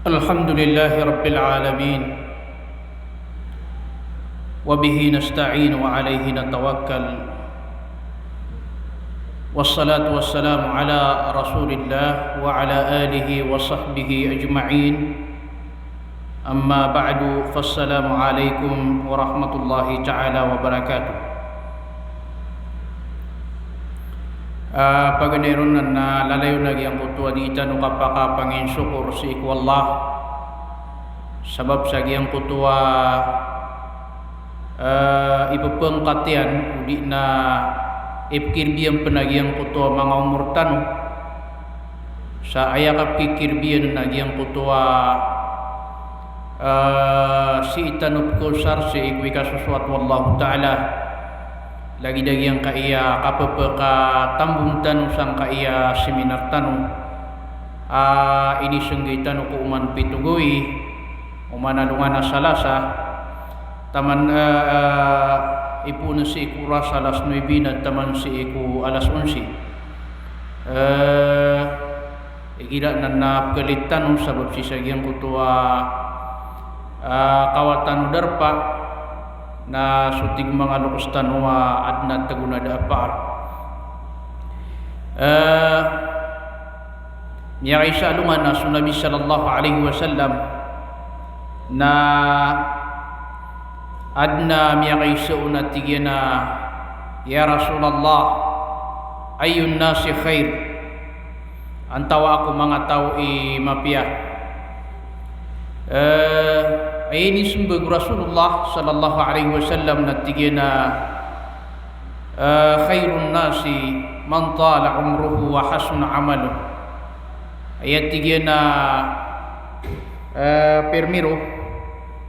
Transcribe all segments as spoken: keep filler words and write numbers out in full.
الحمد لله رب العالمين، وبه نستعين وعليه نتوكل، والصلاة والسلام على رسول الله وعلى آله وصحبه أجمعين. أما بعد، فالسلام عليكم ورحمة الله تعالى وبركاته. Ah, paganay ron na lalayon a giyangkoto a dii tano kapakapanginsokor sii ko Allah. Sabap sa giyangkoto a, ah, ipepengkatiyan, odi na ipekirbiyan pen a giyangkoto a manga omor tano. Sa aya kapekikirbiyan a giyangkoto a, ah, sii tano pekosar sii ko ikasosoat o Allahu Ta'ala. Lagid a giyangkaya kapepekatambong tano sangkaya seminar tano a inisenggay tano ko oman pito gawii, oman alongan a Salasa, taman, eh, eh, ipoon sii ko oras alas nuebe na taman sii ko alas onse. Eh, igira nan na pekelit tano sabap sii sa giyangkoto a, ah, kawatan o darpa na so tig o manga lokes tano a aden a tegonad a paar. Eh, miyakaisa a alongan a so Nabi sallallahu alaihi wasallam na aden a miyakaisa on a tig iyan a, "Ya Rasulullah, ayyun nasi khair?" Antawaa ko manga taw i mapiya? Eh, aya inisembag o Rasulullah sallallahu alaihi wasallam na tig iyan a, eh, "Khairun nasi man tala umruhu wa hasuna amaluh." Aya tig iyan a, eh, permiro,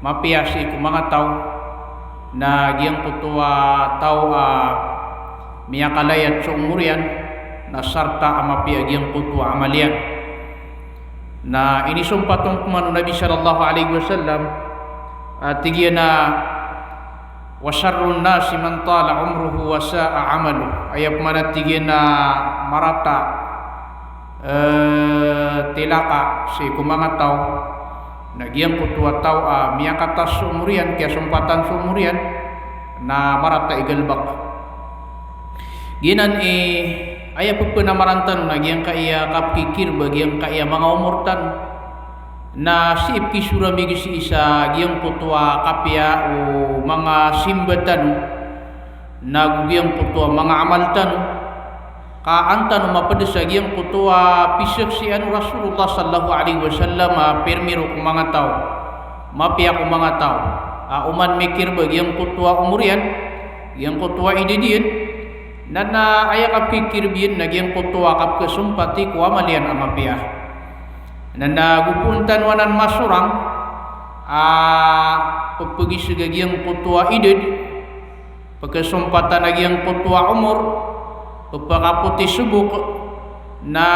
mapiya sii ko manga taw na giyangkoto a taw a miyakalayat so omor iyan, na sarta a mapiya giyangkoto a amal iyan. Na inisompat on pman o Nabi sallallahu alaihi wasallam, ah, tig iyan a, "Wa sharrun nasi man tala umruhu wa sa'a amaluh." Aya pman a tig iyan a marata, eh, tilaka sii ko manga taw na giyangkoto a taw a miyakatas so omor iyan, kiyasompatan so omor iyan, na marata i galebek. Giyanan i aya pepenamaran tano na giyangkaya kapekikirba giyangkaya manga omor tano na sii pekisoramig sii sa giyangkoto a kapiya o manga simba tano, nago giyangkoto a manga amal tano, ka an tano maped sa giyangkoto a pisaksian o Rasulullah sallallahu alaihi wasallam a permiro ko manga taw, mapiya ko manga taw a oman mikirba giyangkoto a omor iyan, giyangkoto a idad iyan, na na aya kapekikirba iyan na giyangkoto a kapekesompati ko amal iyan a mapiya. Na na gopoon tano anan masorang a pepegiseg a giyangkoto a idad, pekesompatan a giyangkoto a omor, pepekapoti sebok, na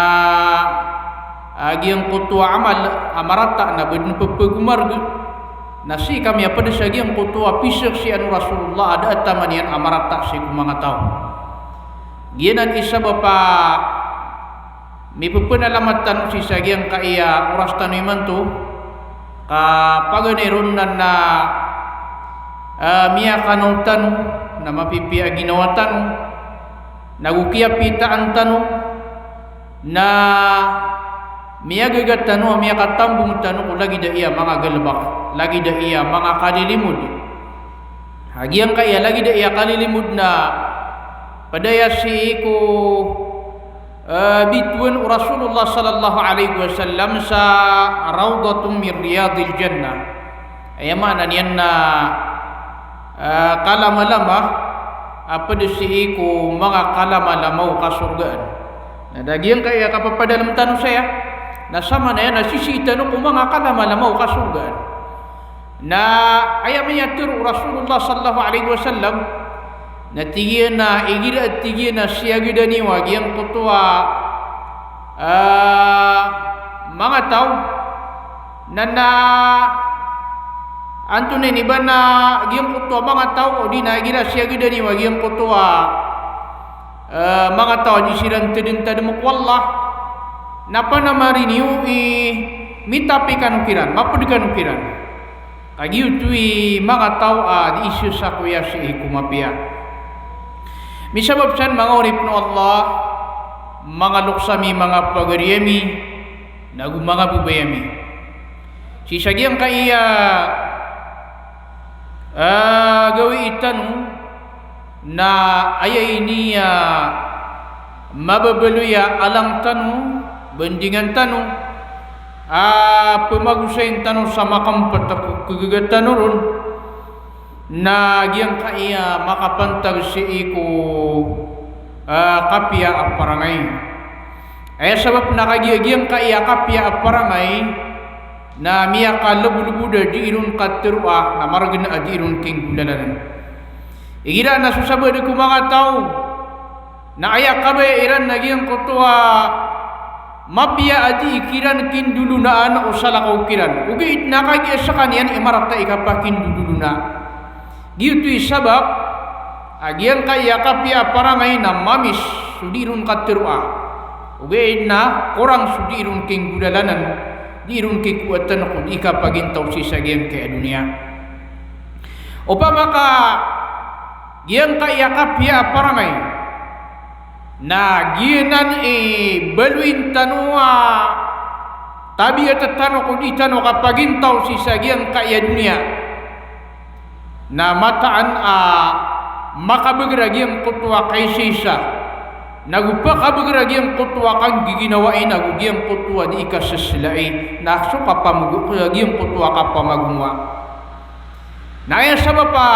a giyangkoto a amal a marata na ba den pepegomareg, na sii ka miyaped sa giyangkoto a pisaksian o Rasulullah a da a taman iyan a marata sii ko manga taw. Giyanan i sabap a mipepenalamat tano sii sa giyangkaya oras tano imanto, ka paganay ron na na, eh, miyakanaw tano, na mapipiya a ginawa tano, nago kiyapitaan tano, na miyagaga tano, miyakatambong tano ko lagid a iya manga galebek, lagid a iya manga kalilimod. Ha giyangkaya lagid a iya kalilimod na ped aya sii ko, eh, bitowan o Rasulullah sallallahu alaihi wasallam sa rawdatun min riyadil jannah. Aya maana niyan na, eh, kalamalama a ped sii ko manga kalamalama o kasorgaan. Na da giyangkaya kapapadalem tano saya, na samanaya na sisii tano ko manga kalamalama o kasorgaan. Na aya miyatero o Rasulullah sallallahu alaihi wasallam, na tig iyan a igira a tig iyan a siyagadan iyo a giyangkoto a, ah, manga taw, na na antonaa ini ba na giyangkoto a manga taw, odi na igira siyagadan iyo a giyangkoto a, eh, manga taw a di siran tadentadem ko Allah, na panamari niyo i Mitapi kano kiran, mapd kano kiran. Ka giyoto i manga taw a di isa sakoya sii ko mapiya. Misabap san manga oripn o Allah, manga loks ami, manga pagari ami, nago manga babay ami. Sii sa giyangkaya, ah, gawii tano, na aya ini a mababaloy a alang tano, bandingan tano, a pmagosayn tano sa makampt ko kagaga tano ron, na giyangkaya makapantag sii ko, ah, kapiya a parangay. Aya sabap na kagiya giyangkaya kapiya a parangay, na miyakalabolobod a dii ron katharoa, na margn a dii ron kinggolalanan. Igira na so sabaad ko manga taw, na aya kabaya iran na giyangkoto a mapiya a dii kiran kindolonaan o salakaw kiran. Ogaid na kagiya skaniyan i marata i kapakindolona. Giyoto i sabap a giyangkaya kapiya a parangay na mamis so dii ron katharoa. Ogaid na korang so dii ron kinggolalanan, dii ron kikoatan ko dii kapagintaw sii sa giyangkaya doniya. Opama ka giyangkaya kapiya a parangay na giyanan i baloyin tano a tabiat tano ko dii tano kapagintaw sii sa giyangkaya doniya, na mataan a makabagr a giyangkoto a kaisaisa, nago pakabagr a giyangkoto a kanggiginawai, nago giyangkoto a dii kaseselai, na so kapamogo, giyangkoto a kapamagomoa. Na aya sabap a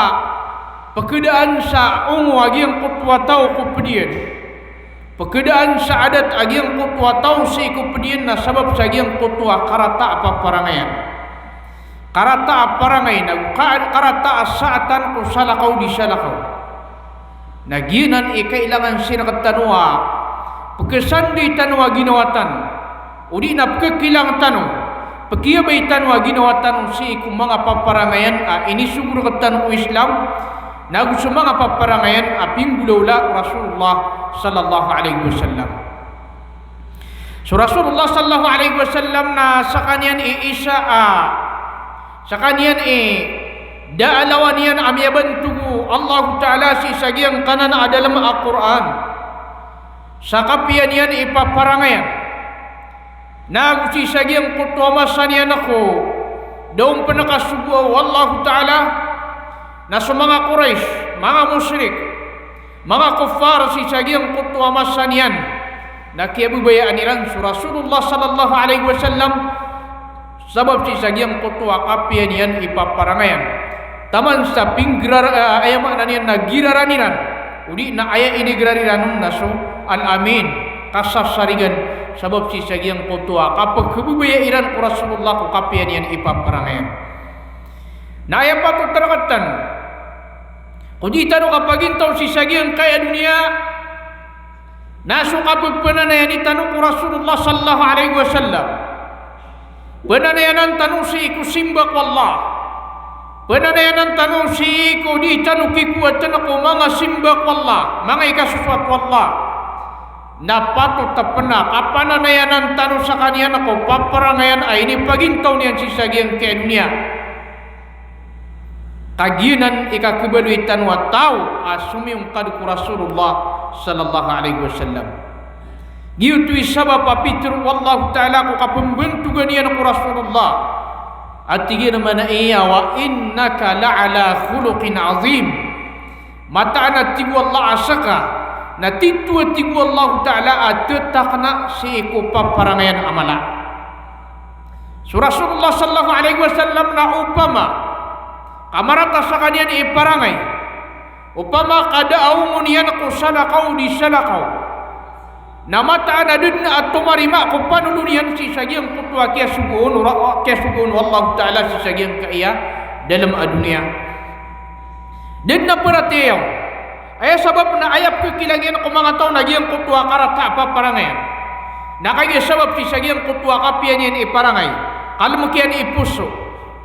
pkdaan sa ongo a giyangkoto a taw ko pd iyan, pkdaan sa adat a giyangkoto a taw sii ko pd iyan, na sabap sa giyangkoto a karata a paparangayan. Karata a parangay, nago ka-, karata a saatan ko salakaw di salakaw. Na giyanan i kailangan sii rktano a pkasandi tano a ginawa tano, odi na pkakilang tano, pkiyabay tano a ginawa tano sii ko manga paparangayan a inisogo rktano o Islam, nago so manga paparangayan a pinggolawla o Rasulullah sallallahu alaihi wasallam. So Rasulullah sallallahu alaihi wasallam na skaniyan i isa a, skaniyan i da a lawan iyan a miyabantog o Allahu Ta'ala sii sa giyangkanan a dalm a Qur'an sa kapiya niyan i paparangayan. Nago sii sa giyangkoto a masa niyan ko da on pn kasogoa o Allahu Ta'ala, na so manga Quraysh, manga mushrik, manga kuffar sii sa giyangkoto a masa niyan, na kiyababayaan iran so Rasulullah sallallahu alaihi wasallam, sabap sii sa giyangkoto a kapiya niyan i paparangayan. Taman sa pinggirar-, eh, aya maana niyan na giraran iran, odi na aya inigrar iran on na so Al-Amin, kasasarigan, sabap sii sa giyangkoto a kapkhababayaan iran ko Rasulullah ko kapiya niyan i paparangayan. Na aya patot rktano ko dii tano kapagintaw sii sa giyangkaya doniya, na so kapphanayanayani tano ko Rasulullah sallallahu alaihi wasallam. Phananayanan tano sii ko simba ko Allah. Phananayanan tano sii ko dii tano kikoatan ko manga simba ko Allah, manga ikasosoat ko Allah. Na patot a pn a kapananayanan tano skaniyan ko paparangayan a inipagintaw niyan sii sa giyangkaya doniya. Kagiya nan i kakhabaloy tano a taw a somiyongkad ko Rasulullah sallallahu alaihi wasallam. Giyoto i sabap a pitharo o Allahu Ta'ala ko kapmbantogan iyan ko Rasulullah. A tig iyan a maana iyan, "Wa innaka la'ala khuluqin azim." Mataan a tig o Allah a ska na titho a tig o Allahu Ta'ala a ttakna sii ko paparangayan a mala. So Rasulullah sallallahu alaihi wasallam na opama ka marata skaniyan i parangay, opama ka da a ongo niyan ko salakaw di salakaw, na mataan a da dn a tomarima ko panolon iyan sii sa giyangkoto a kiyasogoon o Ra-, kiyasogoon o Allahu Ta'ala sii sa giyangkaya dalm a doniya. Da dn a paratiyaya on. Aya sabap na aya pkhakilang iyan ko manga taw na giyangkoto a karata a paparangayan. Na kagiya sabap sii sa giyangkoto a kapiya niyan i parangay, kalmk iyan i poso,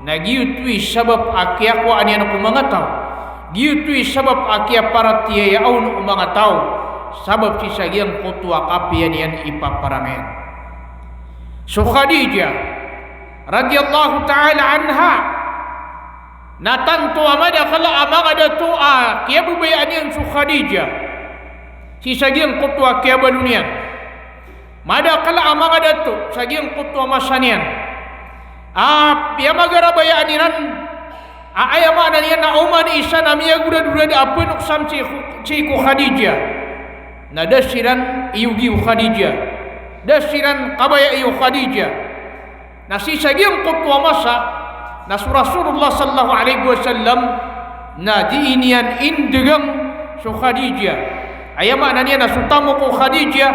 na giyoto i sabap a kiyakowaan iyan ko manga taw. Giyoto i sabap a kiyaparatiyaya on o manga taw, sabap sii sa giyangkoto a kapiya niyan i paparangayan. So Khadijah, radiyallahu ta'ala anha, na tanto a madakl a manga dato a kiyababayaan iyan so Khadijah sii sa giyangkoto a kiyabaloy niyan. Madakl a manga dato sa giyangkoto a masa niyan a piyamagarabayaan iran a aya maana niyan na oman i isa na miyagoradorad a pnoksan sii ko, sii ko Khadijah. Na da siran iyogi o Khadijah. Da siran kabayai o Khadijah. Na sii sa giyangkoto a masa, na so Rasulullah sallallahu alaihi wasallam, na dii niyan indagang so Khadijah. Aya maana niyan na so tamok o Khadijah,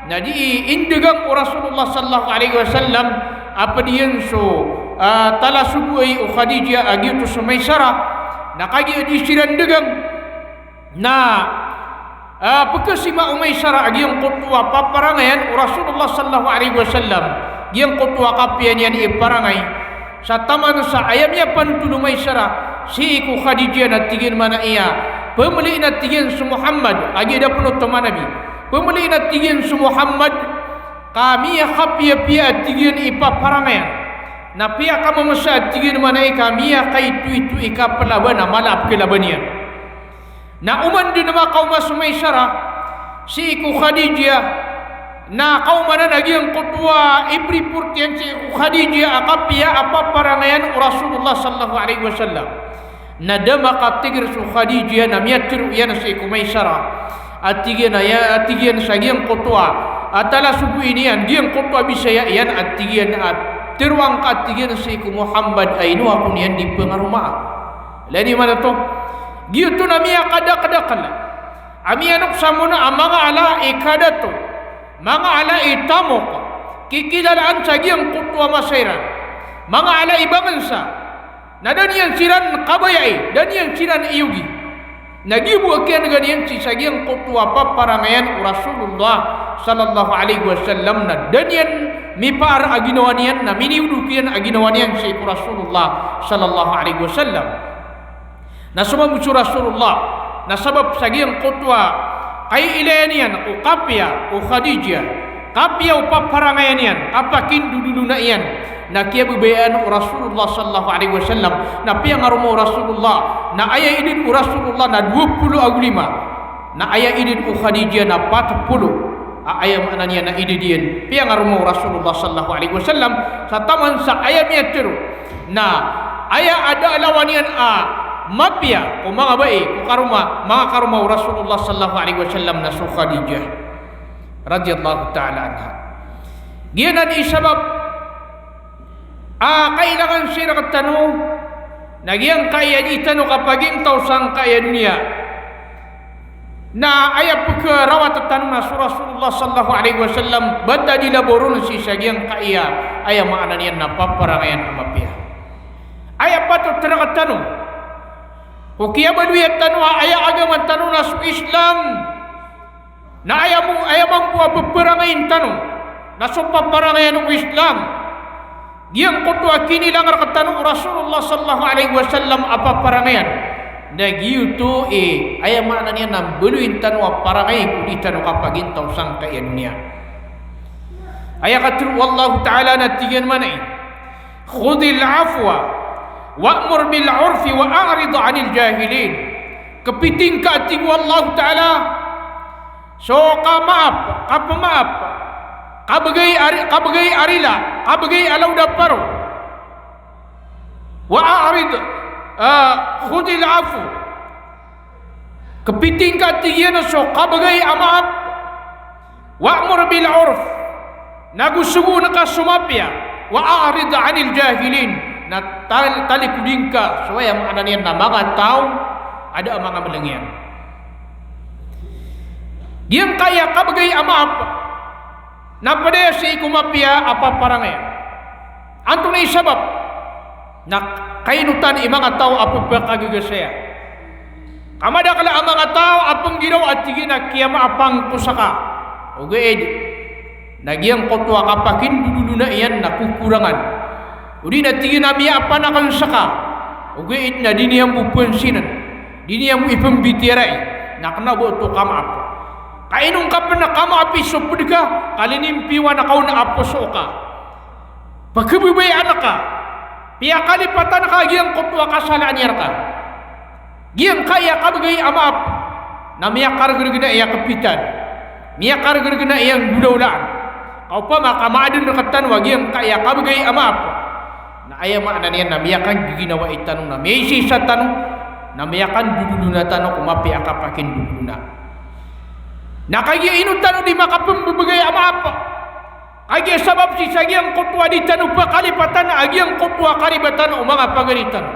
na dii indagang o Rasulullah sallallahu alaihi wasallam a pd iyan so, ah, talasogoay o Khadijah a giyoto so Maisarah, na kagiya di siran ndagang, na, ah, pkhasima o Maisarah a giyangkoto a paparangayan o Rasulullah sallallahu alaihi wasallam, giyangkoto a kapiya niyan i parangay. Sa taman sa aya miyapanotol o Maisarah sii ko Khadijah na tig iyan mambo a, pmlin a tig iyan so Muhammad, a giya da pn oto manabi. Pmlin a tig iyan so Muhammad, ka miyakapiyapiya a tig iyan i paparangayan. Na piyakamamasaan a tig iyan mambo a ka miyakaitoito i kaplaban a mala a pkhlaban iyan. Na oman dn a makaoma so Maisarah sii ko Khadijah, na kaoma nan a giyangkoto a ipriport iyan sii ko Khadijah a kapiya a paparangayan o Rasulullah sallallahu alaihi wasallam. Na da makatigr so Khadijah na miyatharo iyan sii ko Maisarah a tig iyan a ya, a tig iyan sa giyangkoto a, a talasogoay niyan, giyangkoto a bisaya iyan a tig iyan a tharoa ngka a tig iyan sii ko Muhammad a ino ako niyan di pngaromaa. Lagid man oto, giyoto na miyakadakdakl a miyanoksan mambo a manga ala i kadato, manga ala i tamok, kikilalaan sa giyangkoto a masa iran, manga ala i bangnsa, na da niyan siran kabayai, da niyan siran iyogi. Na giya bo a kiyan'ga niyan sii sa giyangkoto a paparangayan o Rasulullah sallallahu alaihi wasallam, na da niyan mipaar a ginawa niyan, na miniodok iyan a ginawa niyan sii ko Rasulullah sallallahu alaihi wasallam. Na so mambo so Rasulullah, na sabap sa giyangkoto a kaiilayan iyan o kapiya o Khadijah, kapiya o paparangayan iyan, kapakindodolona iyan, na kiyababayaan o Rasulullah sallallahu alaihi wasallam, na piyangaroma o Rasulullah, na aya idad o Rasulullah na dowa polo ago lima, na aya idad o Khadijah na pat polo. A aya maana niyan na idad iyan, piyangaroma o Rasulullah sallallahu alaihi wasallam, sa taman sa aya miyatharo na aya a da a lawan iyan a mapiya ko manga bai ko karoma, manga karoma o Rasulullah sallallahu alaihi wasallam na so Khadijah radiyallahu ta'ala anha. Giyanan i sabap a kailangan sii rktano, na giyangkaya di tano kapagintaw sangkaya doniya. Na aya pkharawat tano na so Rasulullah sallallahu alaihi wasallam, ba ta di labaw ron sii sa giyangkaya, aya maana niyan na paparangayan a mapiya. Aya patot rktano ko kiyabaloya tano a aya agama tano na so Islam. Na aya mo, aya mambo a pparangayin tano na so paparangayan o Islam. Giyangkoto a kinilang rktano o Rasulullah sallallahu alaihi wasallam a paparangayan. Na giyoto i aya maana niyan na mbaloyin tano a parangay ko di tano kapagintaw sangkaya doniya. Aya katharo o Allah ta'ala na tig iyan mambo a, "Khudhil afwa wa'mur bil urfi wa a'rid 'anil jahilin." Kpiting ka, tig o Allah ta'ala, so kamaap, kapmaap, kabgay a ri-, kabgay a rila, kabgay a lawd a paro. Wa a'rid, ah, khudhil afwa. Kpiting ka, tig iyan, so kabgay a maap. Wa'mur bil urf. Na go sogoon ka so mapiya. Wa a'rid 'anil jahilin. Na tal-, talikodi ngka so aya maana niyan na manga taw a da a manga mlng iyan. Giyangkaya kabgay a maap na pd aya sii ko mapiya a paparangayan. Antonaa i sabap? Na kainotan i manga taw a pphakagaga saya. Ka madakl a manga taw a pnggiraw a tig iyan a kiyamaapn ko ska. Ogaid na giyangkoto a kapakindodolona iyan na kokorangan. O di na tig iyan a miyaapn akn ska. Ogaid na di niyan bo pansinan. Di niyan bo ipmbitiyarai. Na kna ba oto kamaap. Ka ino ngka pn a kamaapi so pd ka, ka linimpiwan ka on a poso ka. Pkhababayaan ka, piyakalipatan ka giyangkoto a kasalaan iyan rka. Giyangkaya kabgay a maap na miyakargrgna i a kpitan, miyakargrgna i a nggolawlaan. Ka opama ka maadn rktano a giyangkaya kabgay a maap, na aya maana niyan na miyakanggiginawai tano, na miyaisisa tano, na miyakandodolona tano ko mapiya a kapakindodolona. Na kagiya ino tano di makapmbgay a maap? Kagiya sabap sii sa giyangkoto a di tano pkalipatan a giyangkoto a karibatan o manga pagari tano.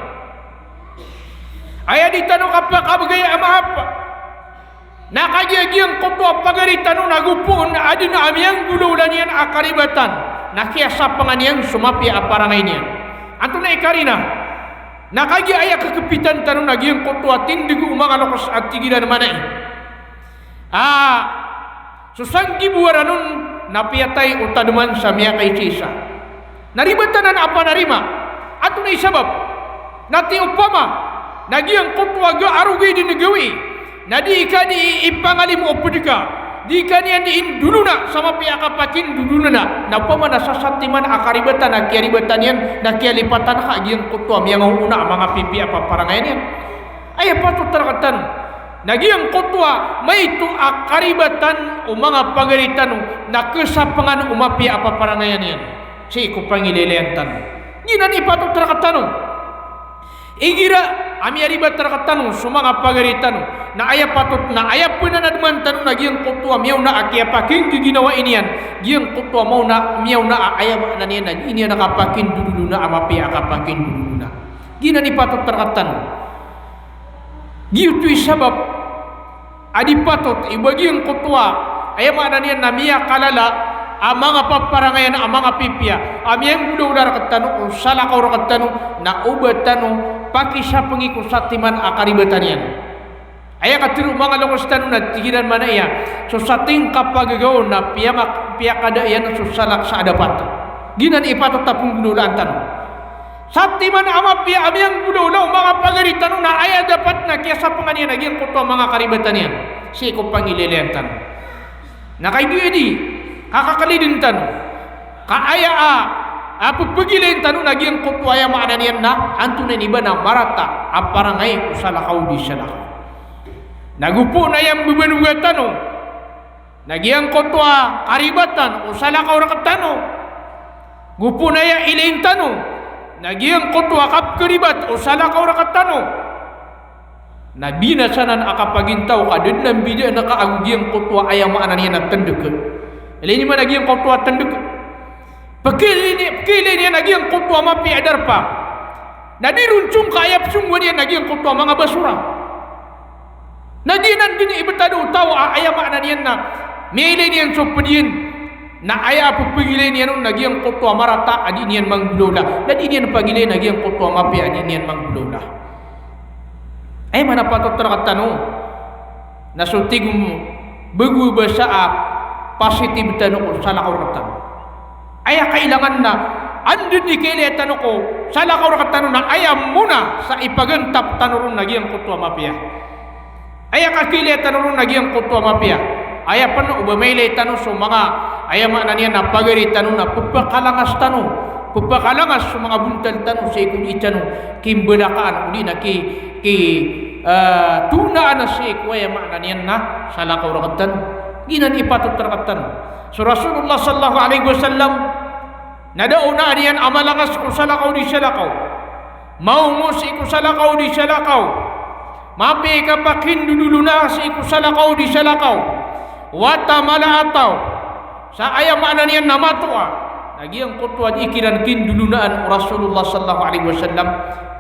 Aya di tano kapakabgay a maap, na kagiya giyangkoto a pagari tano na gopoon a adn a miyanggolawla niyan a karibatan, na kiyasapangan iyan so mapiya a parangay niyan. Antonaa i karina? Na kagiya aya kkpitan tano na giyangkoto a tindg o manga loks a tig iran manaya a so sanggibo a ranon na piyatay o tadman sa miyakaisaisa. Na ribat anan a panarima. Antonaa i sabap? Na tig opama na giyangkoto a ga a rogay dn gawii, na di ka di ipangalimo o pd ka, di ka niyan di indolona sa mapiya a kapakindodolona, na opama na sa satiman a karibatan a kiyaribatan iyan na kiyalipatan ka a giyangkoto a miyangaoona a manga pipiya a paparangayan iyan. Aya patot rktano na giyangkoto a maito a karibatan o manga pagari tano na khasapangan o mapiya a paparangayan iyan sii ko pangilaylayan tano. Giyanan i patot rktano. Igira a miyaribat rktano so manga pagari tano, na aya patot, na aya pnanadman tano na giyangkoto a miyaona a kiyapakinggiginawai niyan, giyangkoto a maona, miyaona a aya maana niyan na di niyan kapakindodolona a mapiya a kapakindodolona. Giyanan i patot rktano. Giyoto i sabap a di patot i ba giyangkoto a, aya maana niyan na miyakalala a manga paparangayan a manga pipiya a miyanggolawla rktano o salakaw rktano, na oba tano pakisapangi ko satiman a karibatan iyan. Aya katharo o manga loks tano na tig iran manaya, so sating kapagagaw na piyamak-, piyakada iyan so salak sa adapat. Giyanan i patot a pnggolawlaan tano. Satiman a mapiya a miyanggolawla o manga pagari tano na aya dapat na kiyasapangan iyan a giyangkoto a manga karibatan iyan sii ko pangilaylayan tano. Na kagiya di, ka kaklidn tano. Ka aya a, a pphagilayn tano na giyangkoto a aya maana niyan na antonaa i ba na marata a parangay o salakaw di salakaw. Na gopoon a aya mbabanoga tano na giyangkoto a karibatan o salakaw rktano. Gopoon a aya ilayn tano na giyangkoto a kapkharibat o salakaw rktano. Na binasa anan a kapagintaw ka da dn a mbidaan ka ago giyangkoto a aya maana niyan na tndk. Ilay niyo man a giyangkoto a tndk. Pkhailay ni-, pkhailay niyan a giyangkoto a mapiya a darpa. Na di ron song ka aya psonggoan iyan a giyangkoto a manga basura. Na giyanan dn i btad o taw a aya maana niyan na miyailay niyan so pd iyan. Na aya a pphagilayn iyan on na giyangkoto a marata a di niyan manggolawla. Na di niyan pagilayn a giyangkoto a mapiya a di niyan manggolawla. Aya maana patot rktano na so tig o mbago a basa a positive tano ko salakaw rktano. Aya kailangan na anda dn i kailaya tano ko salakaw rktano na aya mona sa ipagantap tano ron na giyangkoto a mapiya. Aya kailaya tano ron na giyangkoto a mapiya. Aya pn o ba mailay tano so manga, aya maana niyan na pagari tano na pphakalangas tano, pphakalangas so manga bontal tano sii ko di tano kimbalakaan, o di na ki, ki, ah, tonaan sii ko, aya maana niyan na salakaw rktano. Giyanan i patot rktano. So Rasulullah sallallahu alaihi wasallam na da onaan iyan a malangas ko salakaw di salakaw. Maongo sii ko salakaw di salakaw. Mapiya i kapakindodolona sii ko salakaw di salakaw. Wata mala a taw sa aya maana niyan na matoa. Na giyangkoto a di kiran kindodolonaan o Rasulullah sallallahu alaihi wasallam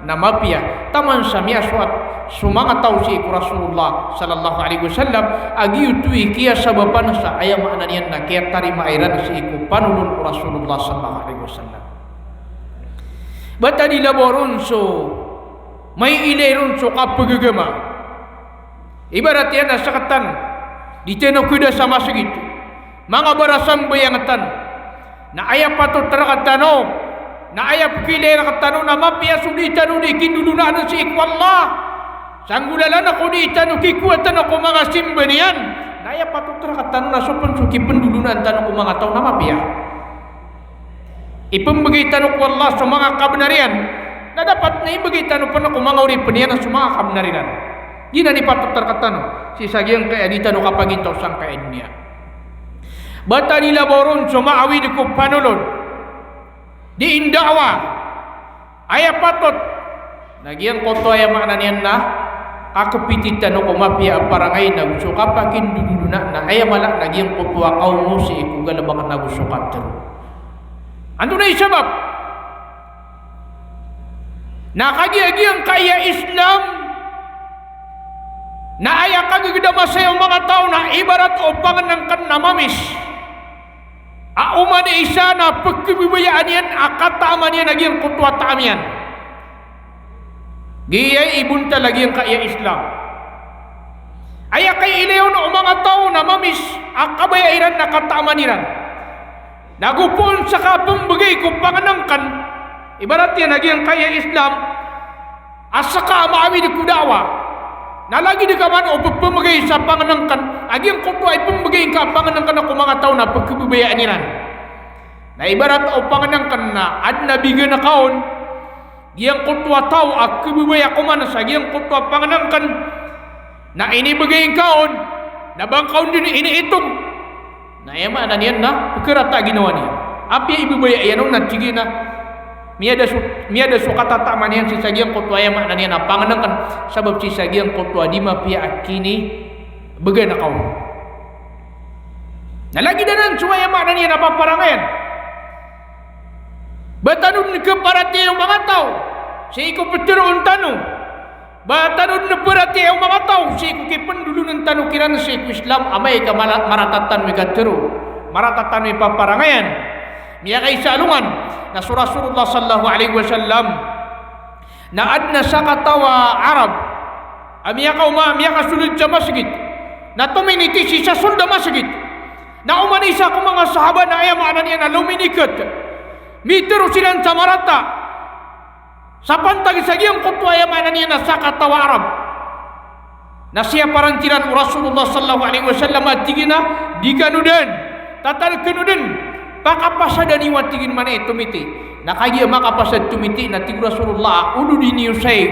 na mapiya. Taman sa miyasoat so manga taw sii ko Rasulullah sallallahu alaihi wasallam a giyoto i kiyasabapan sa aya maana niyan na kiyatarima iran sii ko panolon o Rasulullah sallallahu alaihi wasallam. Bata di labaw ron so mailay ron so kapagagama. Ibarat iyan a sktano di tano khada sa masgit, manga barasambayang tano. Na aya patot rktano, na aya pkhailay rktano na mapiya so di tano di kindodolonaan sii ko Allah. Sa nggolalan ko di tano kikowa tano ko manga simba niyan. Na aya patot rktano na so pn so kipndolonaan tano ko manga taw na mapiya. Ipmbgay tano ko Allah so manga kabnar iyan, na dapat na ibgay tano pn ko manga oripn iyan so manga kabnar iran. Giyanan i patot rktano sii sa giyangkaya di tano kapagintaw sangkaya doniya. Ba tano i labaw ron so maawid ko panolon, di inda'wa. Aya patot na giyangkoto aya maana niyan na kakpiti tano ko mapiya a parangay nago so kapakindodolona, na aya mala na giyangkoto a kawmo sii ko galbk nago so katharo. Antonaa i sabap? Na kagiya giyangkaya Islam na aya kagagdama saya o manga taw na ibarat o pangnngkn a mamis a oman i isa na pkhababayaan iyan a kataman iyan a giyangkoto a taam iyan. Giya i bontal a giyangkaya Islam. Aya kaiilayon o manga taw na mamis a kabaya iran na kataman iran. Nago poon sa kapmbgay ko pangnngkn, ibarat iyan a giyangkaya Islam, a ska a maawid ko da'wa, na lagid ka man o ppmbgay sa pangnngkn, a giyangkoto a ipmbgay ngka a pangnngkn ko manga taw na pkhababayaan iran. Na ibarat o pangnngkn na adn a bigan ka on, giyangkoto a taw a khababaya ko man sa giyangkoto a pangnngkn na inibgay ngka on, na ba ngka on dn iniitong. Na aya maana niyan na pkharata a ginawa niyan. Apiya ibabaya iyan on na tig iyan a miyada so, miyada so katataman iyan sii sa giyangkoto a aya maana niyan na pangnngkn, sabap sii sa giyangkoto a di mapiya a kinibgan ka on. Na lagid anan so aya maana niyan na paparangayan. Ba tano dn khaparatiyaya o manga taw sii ko ptharoon tano. Ba tano dn paratiyaya o manga taw sii ko kipndolonn tano kiran sii ko Islam, amay ka mala-, marata tano i katharo, marata tano i paparangayan. Miyakaisa a alongan na so Rasulullah sallallahu alaihi wasallam na adn a sakataw a Arab a miyakaoma, miyakasold sa masgit, na tominiti sii sa sold a masgit. Na oman i isa ko manga sahaba na aya maana niyan na lominikt. Mitharo siran sa marata sa pantag sa giyangkoto a aya maana niyan na sakataw a Arab. Na siyaparan kiran o Rasulullah sallallahu alaihi wasallam a tig iyan a, di kano dn, tatal kano dn, pakapasada niyo a tig iyan man i tomiti. Na kagiya makapasad tomiti na tig o Rasulullah a ododi niyo saya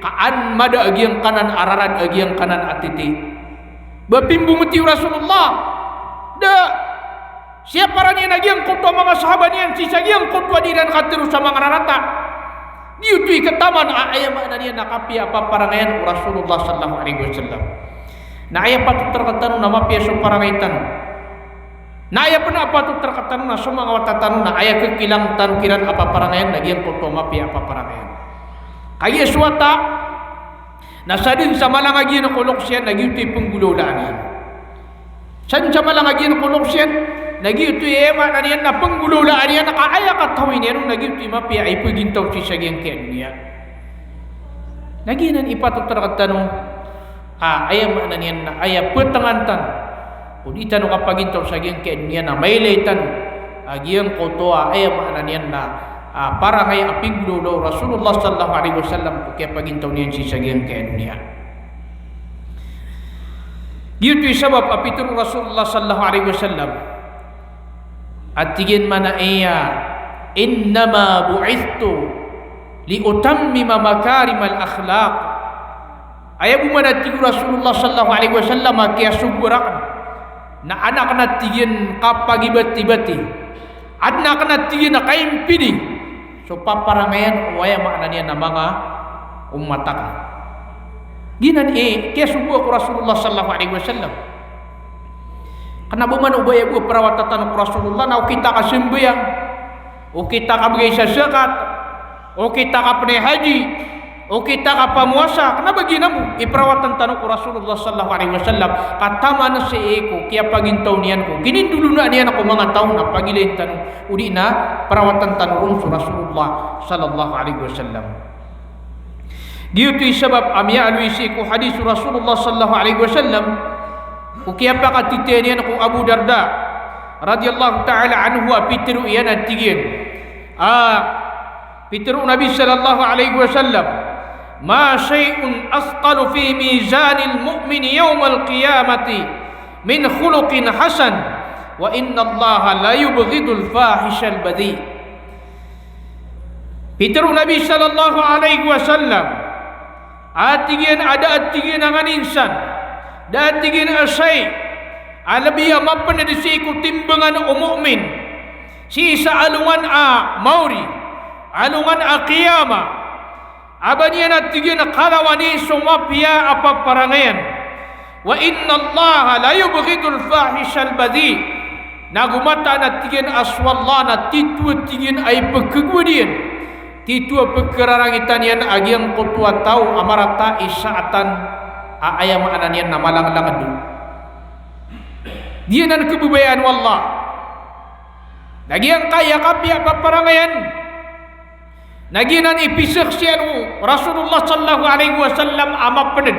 ka an mada a giyangkanan a rarad a giyangkanan a titi. Ba pimbomoti o Rasulullah? Da. Siyaparan iyan a giyangkoto a manga sahaba niyan sii sa giyangkoto a di iran katharo sa manga rarata. Giyoto i kataman a aya maana niyan na kapiya a paparangayan o Rasulullah sallallahu alaihi wasallam. Na aya patot rktano na mapiya so parangay tano. Na aya pn a patot rktano na so manga wata tano na aya khakilang tano kiran a paparangayan na giyangkoto a mapiya a paparangayan. Kagiya so wata na sadn sa mala nga giyanan ko loks iyan na giyoto i pnggolawlaan iyan. Sadn sa mala nga giyanan ko loks iyan na giyoto i aya maana niyan na pnggolawlaan iyan ka aya katawi niyan on na giyoto i mapiya a ipagintaw sii sa giyangkaya doniya. Na giyanan i patot rktano a aya maana niyan na aya ptngan tano o di tano kapagintaw sa giyangkaya doniya na mailay tano a giyangkoto a aya maana niyan na a parangay a pinggolawla o Rasulullah sallallahu alaihi wasallam ko kiyapagintaw niyan sii sa giyangkaya doniya. Giyoto i sabap a pitharo o Rasulullah sallallahu alaihi wasallam a tig iyan man a iya, "Innama bu'ithtu li utammima makarimal akhlaq." Aya bo man a tig o Rasulullah sallallahu alaihi wasallam a kiyasogo rakn na adn akn a tig iyan kapagibatibati, adn akn a tig iyan a kaimpidi so paparangayan o aya maana niyan a manga ummat akn. Giyanan i kiyasogo ko Rasulullah sallallahu alaihi wasallam. Kna ba man o ba aya bo a perawatan tano ko Rasulullah na okit a kasambayang, okit a kabgay sa zakat, okit a kapnay haji, okit a kapamowasa, kna ba giyanan bo i perawatan tano ko Rasulullah sallallahu alaihi wasallam, ka taman sii ko kiyapagintaw niyan ko kinindolona niyan ko manga taw na pagilayn tano, odi na perawatan tano ron so Rasulullah sallallahu alaihi wasallam. Giyoto i sabap a miyaaloy sii ko hadis o Rasulullah sallallahu alaihi wasallam ko kiyapakatitayan iyan ko Abu Darda radhiyallahu ta'ala anhu a pitharo iyan a tig iyan a pitharo o Nabi sallallahu alaihi wasallam, "Ma shay'un athqalu fi mizanil mu'mini yawmal qiyamati min khuluqin hasan, wa innallaha la yubghidul fahishal badhi." Pitharo o Nabi sallallahu alaihi wasallam a tig iyan a da a tig iyan a nganin san, da a tig iyan a shay a lbi a mapnd sii ko timbangan o mu'min sii sa alongan a maori, alongan a qiyamah, a ba niyan a tig iyan a kalawani so mapiya a paparangayan. Wa innallaha la yubghidul fahishal badhi. Na go mataan a tig iyan a so Allah na titho a tig iyan a ipkhagowad iyan, titho a pkhararangitan iyan a giyangkoto a taw a marata i saatan a aya maana niyan na malanglangd. Giyanan khababayaan o Allah. Na giyangkaya kapiya a paparangayan, na giyanan i pizaksian o Rasulullah sallallahu alaihi wasallam a mapnd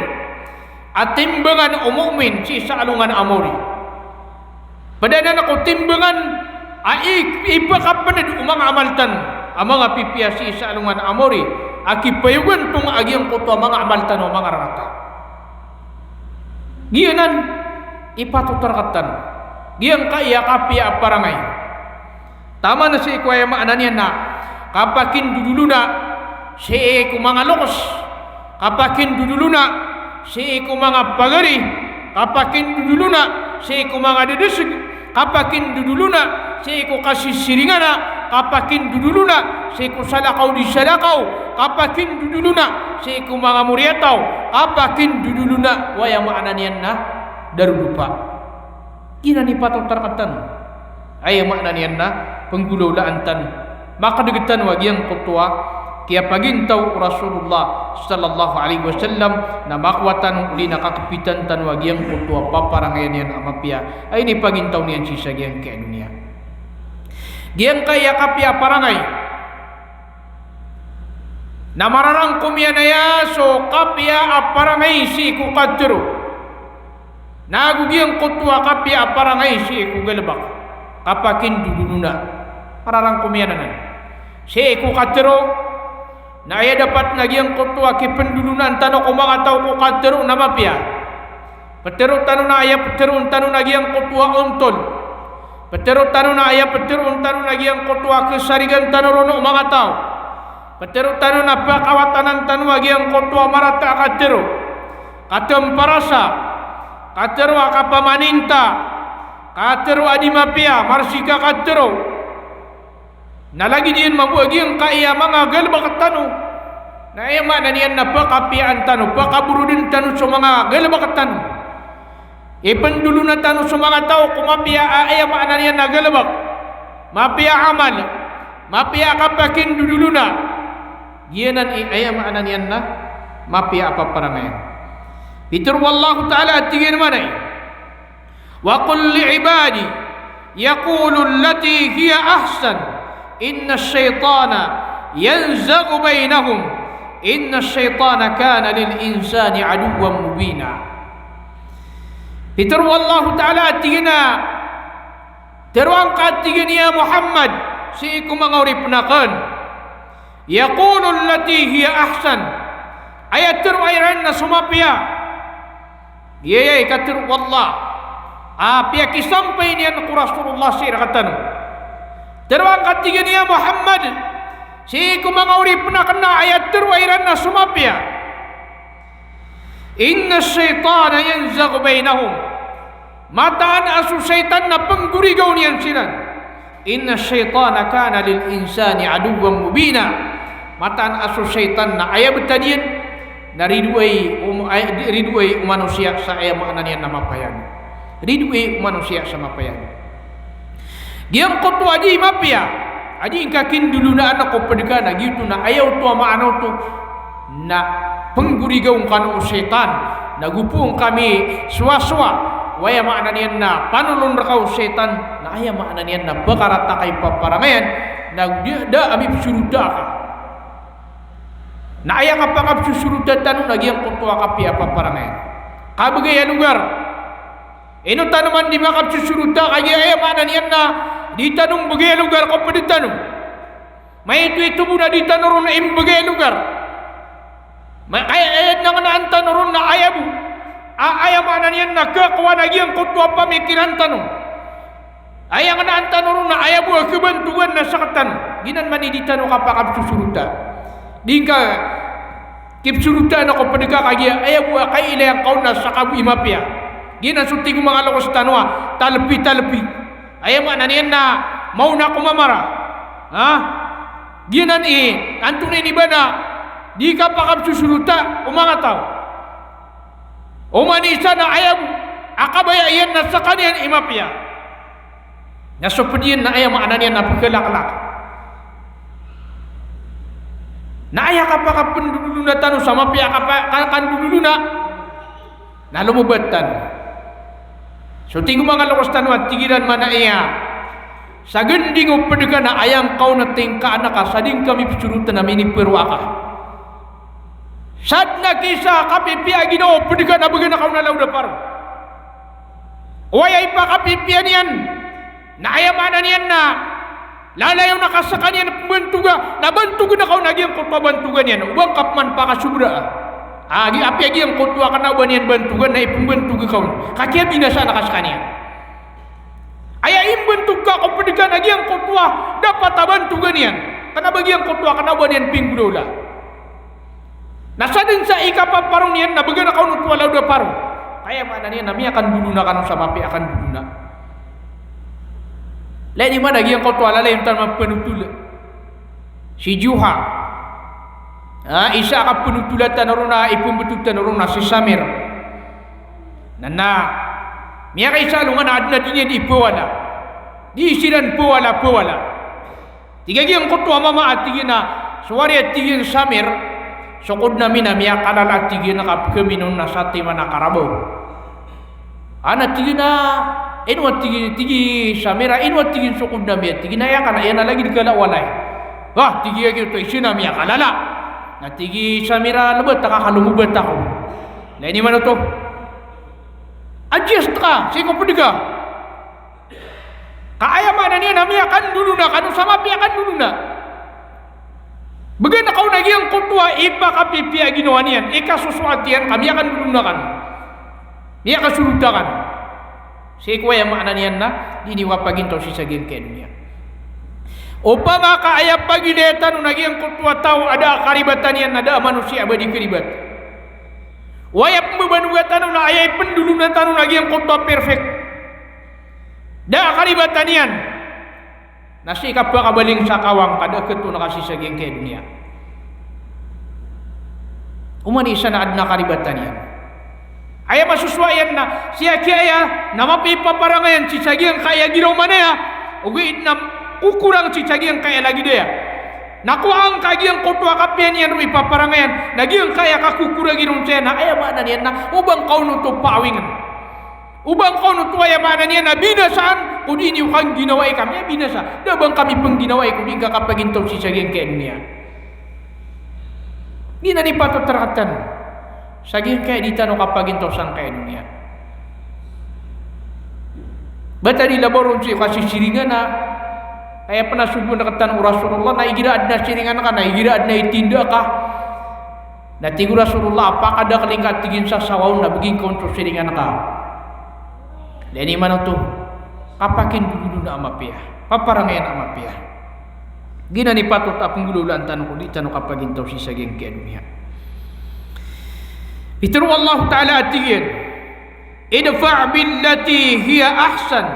a timbangan o mu'min sii sa alongan a maori. Pd anan ko timbangan a i-, ipkhapnd o manga amal tano a manga pipiya sii sa alongan a maori a kipayogan tong a giyangkoto a manga amal tano a manga rarata. Giyanan i patot a rktano. Giyangkaya kapiya a parangay. Taman sii ko aya maana niyan na kapakindodolona sii ko manga loks, kapakindodolona sii ko manga pagari, kapakindodolona sii ko manga ddeseg, kapakindodolona sii ko kasisiringana, kapakindodolona sii ko salakaw di salakaw, kapakindodolona sii ko manga moriyataw, kapakindodolona ko aya maana niyan na darodopa. Giyanan i patot a rktano. Aya maana niyan na pnggolawlaan tano. Makadg tano a giyangkoto a kiyapagintaw o Rasulullah sallallahu alaihi wasallam na makowa tano odi na kakpitan tano a giyangkoto a paparangayan iyan a mapiya a inipagintaw niyan sii sa giyangkai a doniya. Giyangkaya kapiya a parangay na mararangkom iyan aya so kapiya a parangay sii ko katharo. Na go giyangkoto a kapiya a parangay sii ko galbk, kapakindodolona. Mararangkom iyan anan. Sii ko katharo, na aya dapat na giyangkoto a kipndolonaan tano ko manga taw ko katharo na mapiya. Ptharo tano na aya ptharoon tano na giyangkoto a ontol. Ptharo tano na aya ptharoon tano na giyangkoto a ksarigan tano ron o manga taw. Ptharo tano na pakawatanan tano a giyangkoto a marata a katharo. Katharo a mparasa, katharo a kapamaninta, katharo a di mapiya, marsika katharo. Na lagid iyan mambo a giyangkaya manga galbk tano. Na aya maana niyan na pakapiyaan tano, pakaboroden tano so manga galbk tano. Ipndolona tano so manga taw ko mapiya a aya maana niyan na galbk, mapiya a amal, mapiya a kapakindodolona. Giyanan i aya maana niyan na mapiya a paparangayan. Pitharo o Allahu Ta'ala a tig iyan mambo a, "Wa qul li ibadi yaqulu allati hiya ahsan, innash shaytana yanzaghu baynahum, innash shaytana kana lil insani aduwwan mubina." Pitharo o Allahu Ta'ala a tig iyan a, tharoa ngka a tig iyan ya Muhammad sii ko manga oripn akn, yaqulu allati hiya ahsan, aya tharoa iran na so mapiya. Giyaya i katharo o Allah a piyakisampay niyan ko Rasulullah sii rktano. Tharoa ngka a tig iyan ya Muhammad sii ko manga oripn akn na aya tharoa iran na so mapiya. Innash shaytana yanzaghu baynahum. Mataan a so shaytan na pnggorigaw niyan siran. Innash shaytana kana lil insani aduwwan mubina. Mataan a so shaytan na aya btad iyan na ridoay o, ay, ridoay o manosiya sa aya maana niyan na mapayag. Ridoay o manosiya sa mapayag. Giyangkoto a di mapiya a di ngka kindolonaan ko pd ka na giyoto na aya oto a maana oto na pnggorigaw ngka o shaytan, na go poon ka misowasowa, aya maana niyan na panolon rka o shaytan, na aya maana niyan na pkarata ka i paparangayan, na da, da a mipsorota ka. Na aya kapakapsosorota tano na giyangkoto a kapiya a paparangayan. Kabgay a logar. Ino tano man di makapsosorota, kagiya aya maana niyan na di tano mbgay a logar ko pd tano. Maito-ito bo na di tano ron imbgay a logar. Ma-, aya, aya nangnaan tano ron na aya bo. A, aya maana niyan na kakowa na giyangkoto a pamikiran tano. Aya nggnaan tano ron na aya bo a kabantogan na sktano. Giyanan man i di tano kapakapsosorota. Di ngka kipsorotaan ko pd ka kagiya aya bo a kailay angka on na ska bo i mapiya. Giyanan so tig o manga loks tano a talpi-talpi. Aya maana niyan na maona ko mamara. Ha? Giyanan i, antonaa ini ba na di kapakapsosorota o manga taw. Oman i isa na aya bo a kabaya iyan na skaniyan i mapiya. Na so pd iyan na aya maana niyan na pkalaklak. Na aya kapakapndodolona tano sa mapiya a kapa-, ka-, kandodolona na lomobat tano. So tig o manga loks tano a tig iran man a aya sa gnding o pd ka na aya ngka on a tingkaan ka sa di ngka mipsorota na miniparoa ka. Sadn a kisa a kapipiya a ginawa o pd ka na bgan ka on a laod a paro. O aya ipakapipiya niyan na aya maana niyan na lalayon ka skaniyan pmbantoga, na bantogn ka on a giyangkoto a bantogan iyan. O ba ngka pman pakasobraa a gi-, apiya giyangkoto a kna o ba niyan bantogan na ipmbantog ka on, ka kiyabinasaan ka skaniyan. Aya imbantog ka ko pd ka na giyangkoto a dapat a bantogan iyan, kna ba giyangkoto a kna o ba niyan pinggolawla. Na sadn sa ikapaparo niyan na bgan ka on oto a laod a paro. Aya maana niyan na miyakandolona kano sa mapiya a kandolona. Lagid iman a giyangkoto a lalayon tano mampanotol. Si Juha. Ah, isa a kapnotola tano ron a ipmbtho tano ron na si Samir. Na, na miyakaisa a alongan a adn a di niyan di pawala. Di siran pawala, pawala. Tig a giyangkoto a mama a tig iyan a so ari a tig iyan Samir, so kodn ami na miyakalala a tig iyan a kapkaminon na satiman a karabaw. Ana tig iyan a, ino a tig iyan, tig i Samir a, ino a tig iyan so kodn ami a tig iyan a aya kala, aya na lagid kala walay. Wah, tig iyan a giyoto isa na miyakalala. Na tig i Samir a lbat a ka ka lomobat ako. Lagid iman oto. Adjust ka, sii ko pd ka. Ka aya maana niyan na miyakandolona kano sa mapiya a kandolona. Bgan ka on a giyangkoto a ipakapipiya a ginawa niyan, ikasosoat iyan ka miyakandolona kano. Miyakasorota kano. Sii ko aya maana niyan na di niyo kapagintaw sii sa giyangkaya doniya. Opama ka aya pagilaya tano na giyangkoto a taw a da a karibatan iyan, na da a manosiya a ba di karibat. O aya pmbabanoga tano na aya ipndolona tano na giyangkoto a perfect. Da a karibatan iyan. Na sii ka pakabaling sa kawang ka da a katoon ka sii sa giyangkaya doniya. Oman i isa na adn a karibatan iyan. Aya masosowa iyan na sii a kiyaya na mapiya i paparangayan sii sa giyangkaya giraw man aya, ogaid na kokorang sii sa giyangkaya lagid aya. Na kowaan ka giyangkoto a kapiya niyan ron i paparangayan, na giyangkaya kakokoragi ron saya na aya maana niyan na o ba ngka on oto paawingn. O ba ngka on oto aya maana niyan na binasaan, ko di niyo kangginawai ka miyabinasa. Da a ba ngka mipngginawai ko di ngka kapagintaw sii sa giyangkaya doniya. Giyanan i patot rktano sa giyangkaya di tano kapagintaw sangkaya doniya. Ba tano di labaw ron sii ko kasisiringan a aya pn a sogoan rktano o Rasulullah na igira adn a siringan ka na igira adn a itinda ka. Na tig o Rasulullah a pakadakl ingka a tig iyan sa sawa on na bgi ngka on so siringan ka. Lagid iman oto, kapakindolona a mapiya, paparangayan a mapiya. Giyanan i patot a pnggolawlaan tano ko di tano kapagintaw sii sa giyangkaya doniya. Pitharo o Allah Ta'ala a tig iyan, "Idfa' billati hiya ahsan,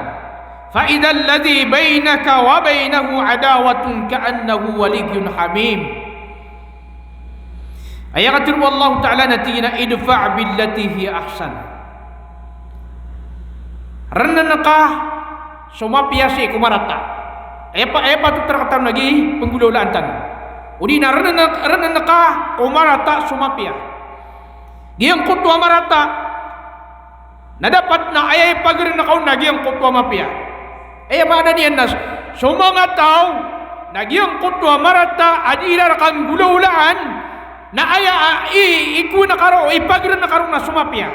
fa idha alladhi baynaka wa baynahu adawatun ka'annahu waliyyun hamim." Aya katharo o Allah Ta'ala na tig iyan a, "Idfa' billati hiya ahsan." Rnn ka so mapiya sii ko marata. Aya pa, aya patot rktano lagid i pnggolawlaan tano. O di na rnn, rnn ka ko marata so mapiya. Giyangkoto a marata na dapat na aya ipagrn ka on na giyangkoto a mapiya. Aya maana niyan na so manga taw na giyangkoto a marata a di iran kanggolawlaan na aya a i, ikowa ngka ron, ipagrn ka ron na so mapiya.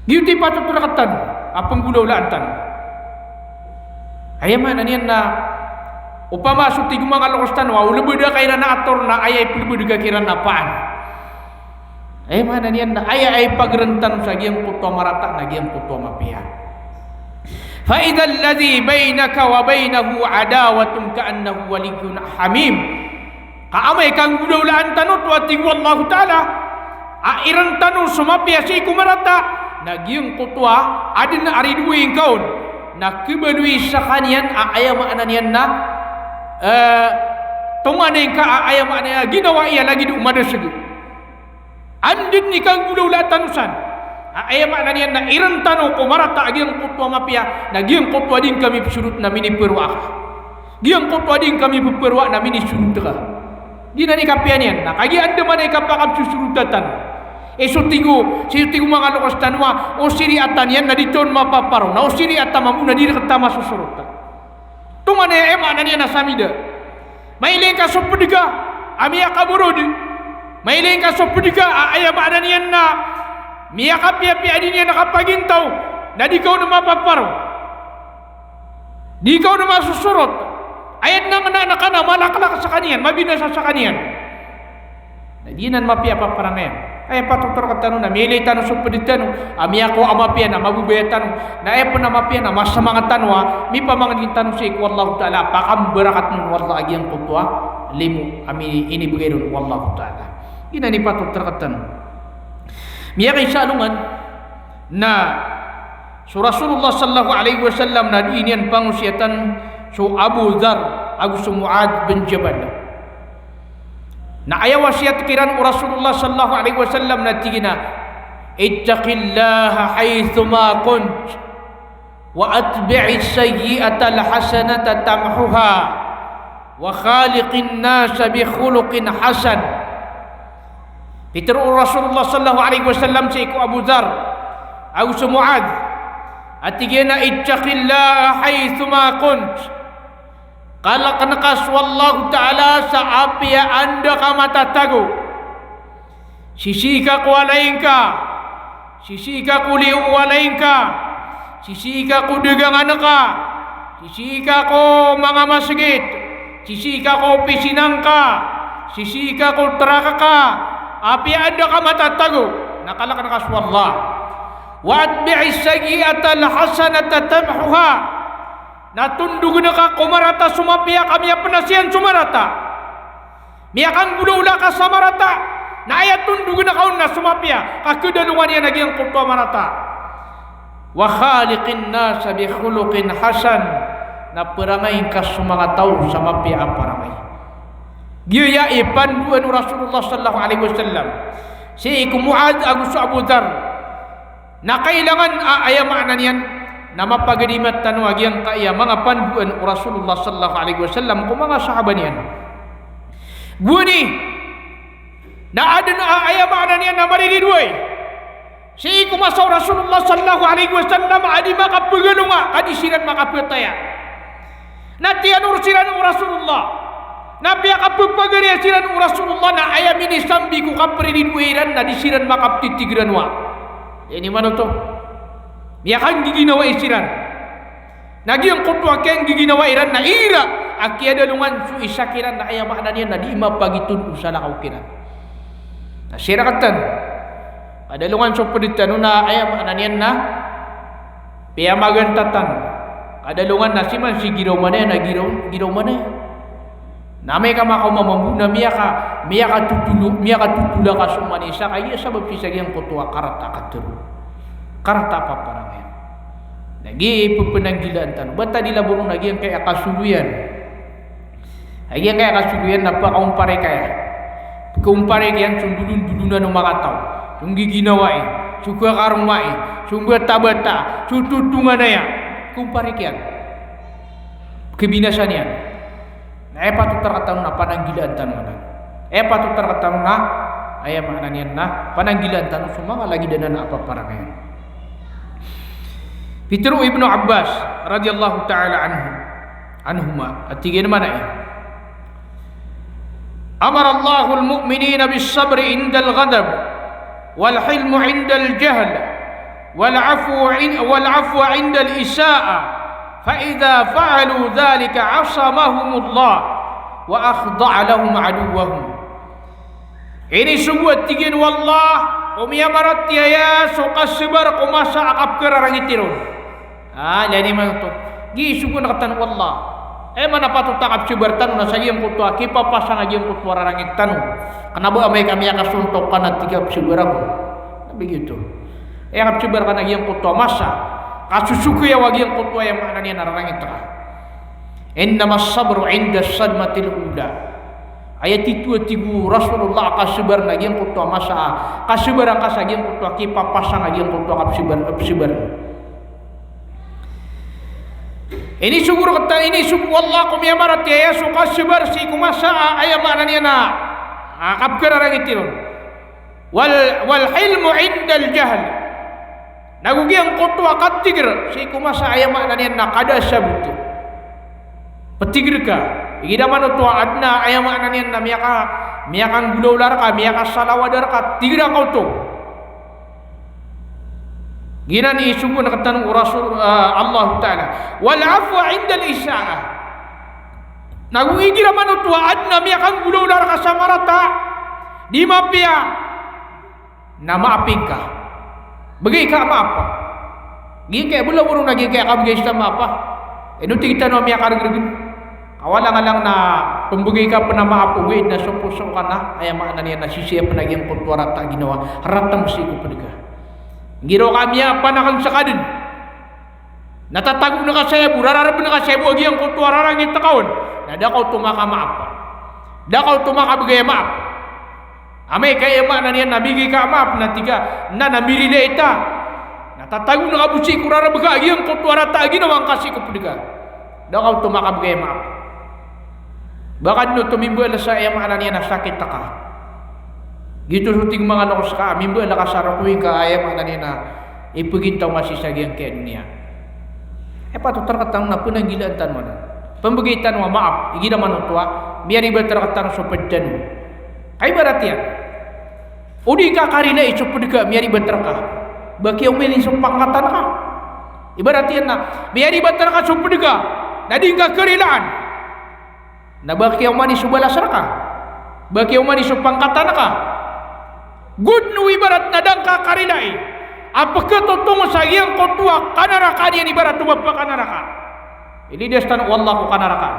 Giyoto i patot rktano a pnggolawlaan tano. Aya maana niyan na opama so tig o manga loks tano a o lbd ka iran a ator na aya iplbd ka kiran na paan. Aya maana niyan na aya a ipagrn tano sa giyangkoto a marata na giyangkoto a mapiya. Fa idhal ladhi baynaka wa baynahu adawatun ka'annahu waliyyun hamim. Ka amay ka nggolawlaan tano oto a tig o Allahu Ta'ala, a irn tano so mapiya sii ko marata, na giyangkoto a adn a ridoay ngka on, na khabaloy skaniyan a aya maana niyan na, eh, tonganay ngka a aya maana niyan a ginawai a lagid o madasg. Anda dn i kanggolawla tano san. A, aya maana niyan na irn tano ko marata a giyangkoto a mapiya, na giyangkoto a di ngka mipsorot na miniprowaa ka. Giyangkoto a di ngka miprowaa na minisorot ka. Giyanan i kapiya niyan, na kagiya andamanaya i kapakapsosorota tano. Eh, so tig o, so tig o manga loks tano a, o sariat iyan na di ta on mapaparo, na o sariat mambo na di rkta masosorot. Tonganay a aya maana niyan na samida. Mailay ngka so pd ka a miyakaborod. Mailay ngka so pd ka a aya maana niyan na miyakapiyapiya a di niyan kapagintaw, na di ka on mapaparo. Di ka on masosorot. Aya dn a nggnaan ka na malaklak skaniyan, mabinasa skaniyan. Na giyanan mapiya a paparangayan. Aya patot a rktano na miyailay tano so pd tano a miyakowa a mapiya na mabobaya tano. Na aya pn a mapiya na masamang tano a mipamangni tano sii ko Allahu Ta'ala a pakambarakatn on o Allah a giyangkoto a limo a mi-, inibgay ron o Allahu Ta'ala. Giyanan i patot a rktano. Miyakaisa a alongan na so Rasulullah sallallahu alaihi wasallam na dii niyan pangosiyatan so Abu Dharr ago so Muadh bin Jabal. Na aya wasiyat kiran o Rasulullah sallallahu alaihi wasallam na tig iyan a, "Ittaqillaha haythuma kunt, wa atbi'is sayyi'atal hasanata tamhuha, wa khaliqin nasa bi khuluqin hasan." Pitharo o Rasulullah sallallahu alaihi wasallam sii ko Abu Dharr ago so Muadh a tig iyan a, "Ittaqillaha haythuma kunt." Kalkn ka so Allahu Ta'ala sa apiya anda ka matatago. Sisii ka ko walay ngka, sisii ka ko liyo o walay ngka, sisii ka ko dagangan ka, sisii ka ko manga masgit, sisii ka ko opisina ngka, sisii ka ko trak ka, apiya anda ka matatago, na kalkn ka so Allah. Wa atbi'is sayyi'atal hasanata tamhuha. Na tondogn ka ko marata so mapiya ka miyapnas iyan so marata. Miyakanggolawla ka sa marata. Na aya tondogn ka on na so mapiya ka khadalongan iyan a giyangkoto a marata. Wa khaliqin nasa bi khuluqin hasan. Na prangay ngka so manga taw sa mapiya a parangay. Giya i pandoan o Rasulullah sallallahu alaihi wasallam sii ko Muadh ago so Abu Dharr. Na kailangan a aya maana niyan na mapagadimat tano a giyangkaya manga pandoan o Rasulullah sallallahu alaihi wasallam ko manga sahaba niyan. Gowani na adn a aya maana niyan na mariridoay sii ko masa o Rasulullah sallallahu alaihi wasallam a di makapagalonga ka di siran makapataya. Na tiyanor siran o Rasulullah. Na piyakapapagariya siran o Rasulullah na aya minisambi ko kapriridoay iran na di siran makaptitig ranowa. Ini manoto. Miyakanggiginawai siran. Na giyangkoto a kiyanggiginawai iran na ira a kiyadalongan so isa kiran na aya maana niyan na di mapagiton o salakaw kiran. Na sirakatan. Kadalongan so pd tano na aya maana niyan na piyamagantatan. Kadalongan na siman si giraw manaya na giraw, giraw manaya. Na amay ka makaoma mambo na miyaka, miyakatotolo, miyakatotol ka so manisa ka iya sabap sii sa giyangkoto a karata a katharo. Karata a paparangayan. Na giya i ppananggilaan tano. Ba ta di labaw ron a giyangkaya kasoloyan. A giyangkaya kasoloyan na pakaompara kaya. Pakaompara iyan so ndolondolonan o manga taw. So nggiginawai, so kakaromai, so mbatabata, so totonganaya. Pakaompara iyan. Kabinasa niyan. Na aya patot a rktano na pananggilaan tano anan. Aya patot a rktano na, aya maana niyan na pananggilaan tano so manga lagid anan a paparangayan. Pitharo o Ibnu Abbas radhiyallahu ta'ala anhu, anhuma, a tig iyan a maana iyan, "Amara Allahul mu'minina bis sabri indal ghadab, wal hilmu indal jahl, wal afwu in-, wal afwa indal isa'a, fa idha fa'alu dhalika asamahumullah, wa akhda'a lahum aduwwahum." Inisogo a tig iyan o Allah o miyamaratiyaya so kasabar ko masa a kapkararangiti ron. Ah, lagid imanto. Giya i sogo rktano o Allah. Aya maana a patot a kapzabar tano na sa giyangkoto a kipapasang a giyangkoto a rarangit tano. Kna ba amay ka miyakasontok ka na tig ka pzabar ako. Na ba giyoto. Aya kapzabar ka na giyangkoto a masa. Kasosogoya a giyangkoto a aya maana niyan a rarangit ka. Innamas sabru indas sadmatil ula. Aya titho a tig o Rasulullah a kasabar na giyangkoto a masa a kasabaran ka sa giyangkoto a kipapasang a giyangkoto a kapzabar, kapzabar. Inisogo rktano, inisogo o Allah ko miyamaratiyaya so kasabar sii ko masa a aya maana niyan a, a, kapkhararangiti ron. Wal, wal hilmu indal jahl. Nago giyangkoto a katigr sii ko masa a aya maana niyan na kada a sabot. Ptigr ka. Igira man oto a adn a aya maana niyan na miyaka, miyakanggolawla rka, miyakasalawadan rka, tigra ka oto. Giyanan i sogo rktano o Rasul, ah, Allahu Ta'ala. Wal afwa indal isaah. Nago igira man oto a adn a miyakanggolawla rka sa marata, di mapiya, na maapin ka. Bgay ka maap. Giyangkaya bolawan on na giyangkaya kabgay sa maap. Ino tig tano a miyakargrgn. Ka walang-alang na pmbgay ka pn a maap, ogaid na so poso ka na aya maana niyan na sisii pn a giyangkoto a rata a ginawa, rata sii ko pd ka. Igira ka miyapanakn sa kadn na tatago na ka sa aya bo, rararb na ka sa aya bo a giyangkoto a rarangit ka on, na da ka oto makamaap. Da ka oto makabgay a maap. Amay ka aya maana niyan na migay ka maap na tig ka, na, na mirilai ta. Na tatago na ka bo sii ko rarb ka a giyangkoto a rata a ginawa ngka sii ko pd ka. Da ka oto makabgay a maap. Ba ka dn oto mimbaal sa aya maana niyan na sakit ka. Giyoto so tig o manga loks ka, mimbaal ka sa rk o ingka a aya maana niyan na ipgintaw ngka sii sa giyangkaya doniya. Aya patot rktano na pnanggilaan tano anan. Pmbgay tano a maap, igira man oto a miyaribat rktano so pd tano. Ka ibarat iyan. O di ngka karilai so pd ka, miyaribat rka. Ba kiyaoma ini so pangkatan ka. Ibarat iyan na miyaribat rka so pd ka, na di ngka karilaan. Na ba kiyaoma ini so balas rka. Ba kiyaoma ini so pangkatan ka. Go dn o ibarat na da ngka karilai a pkhatotong sa giyangkoto a kanaraka niyan, ibarat o ba pkanaraka. Ilidas tano o Allah ko kanaraka.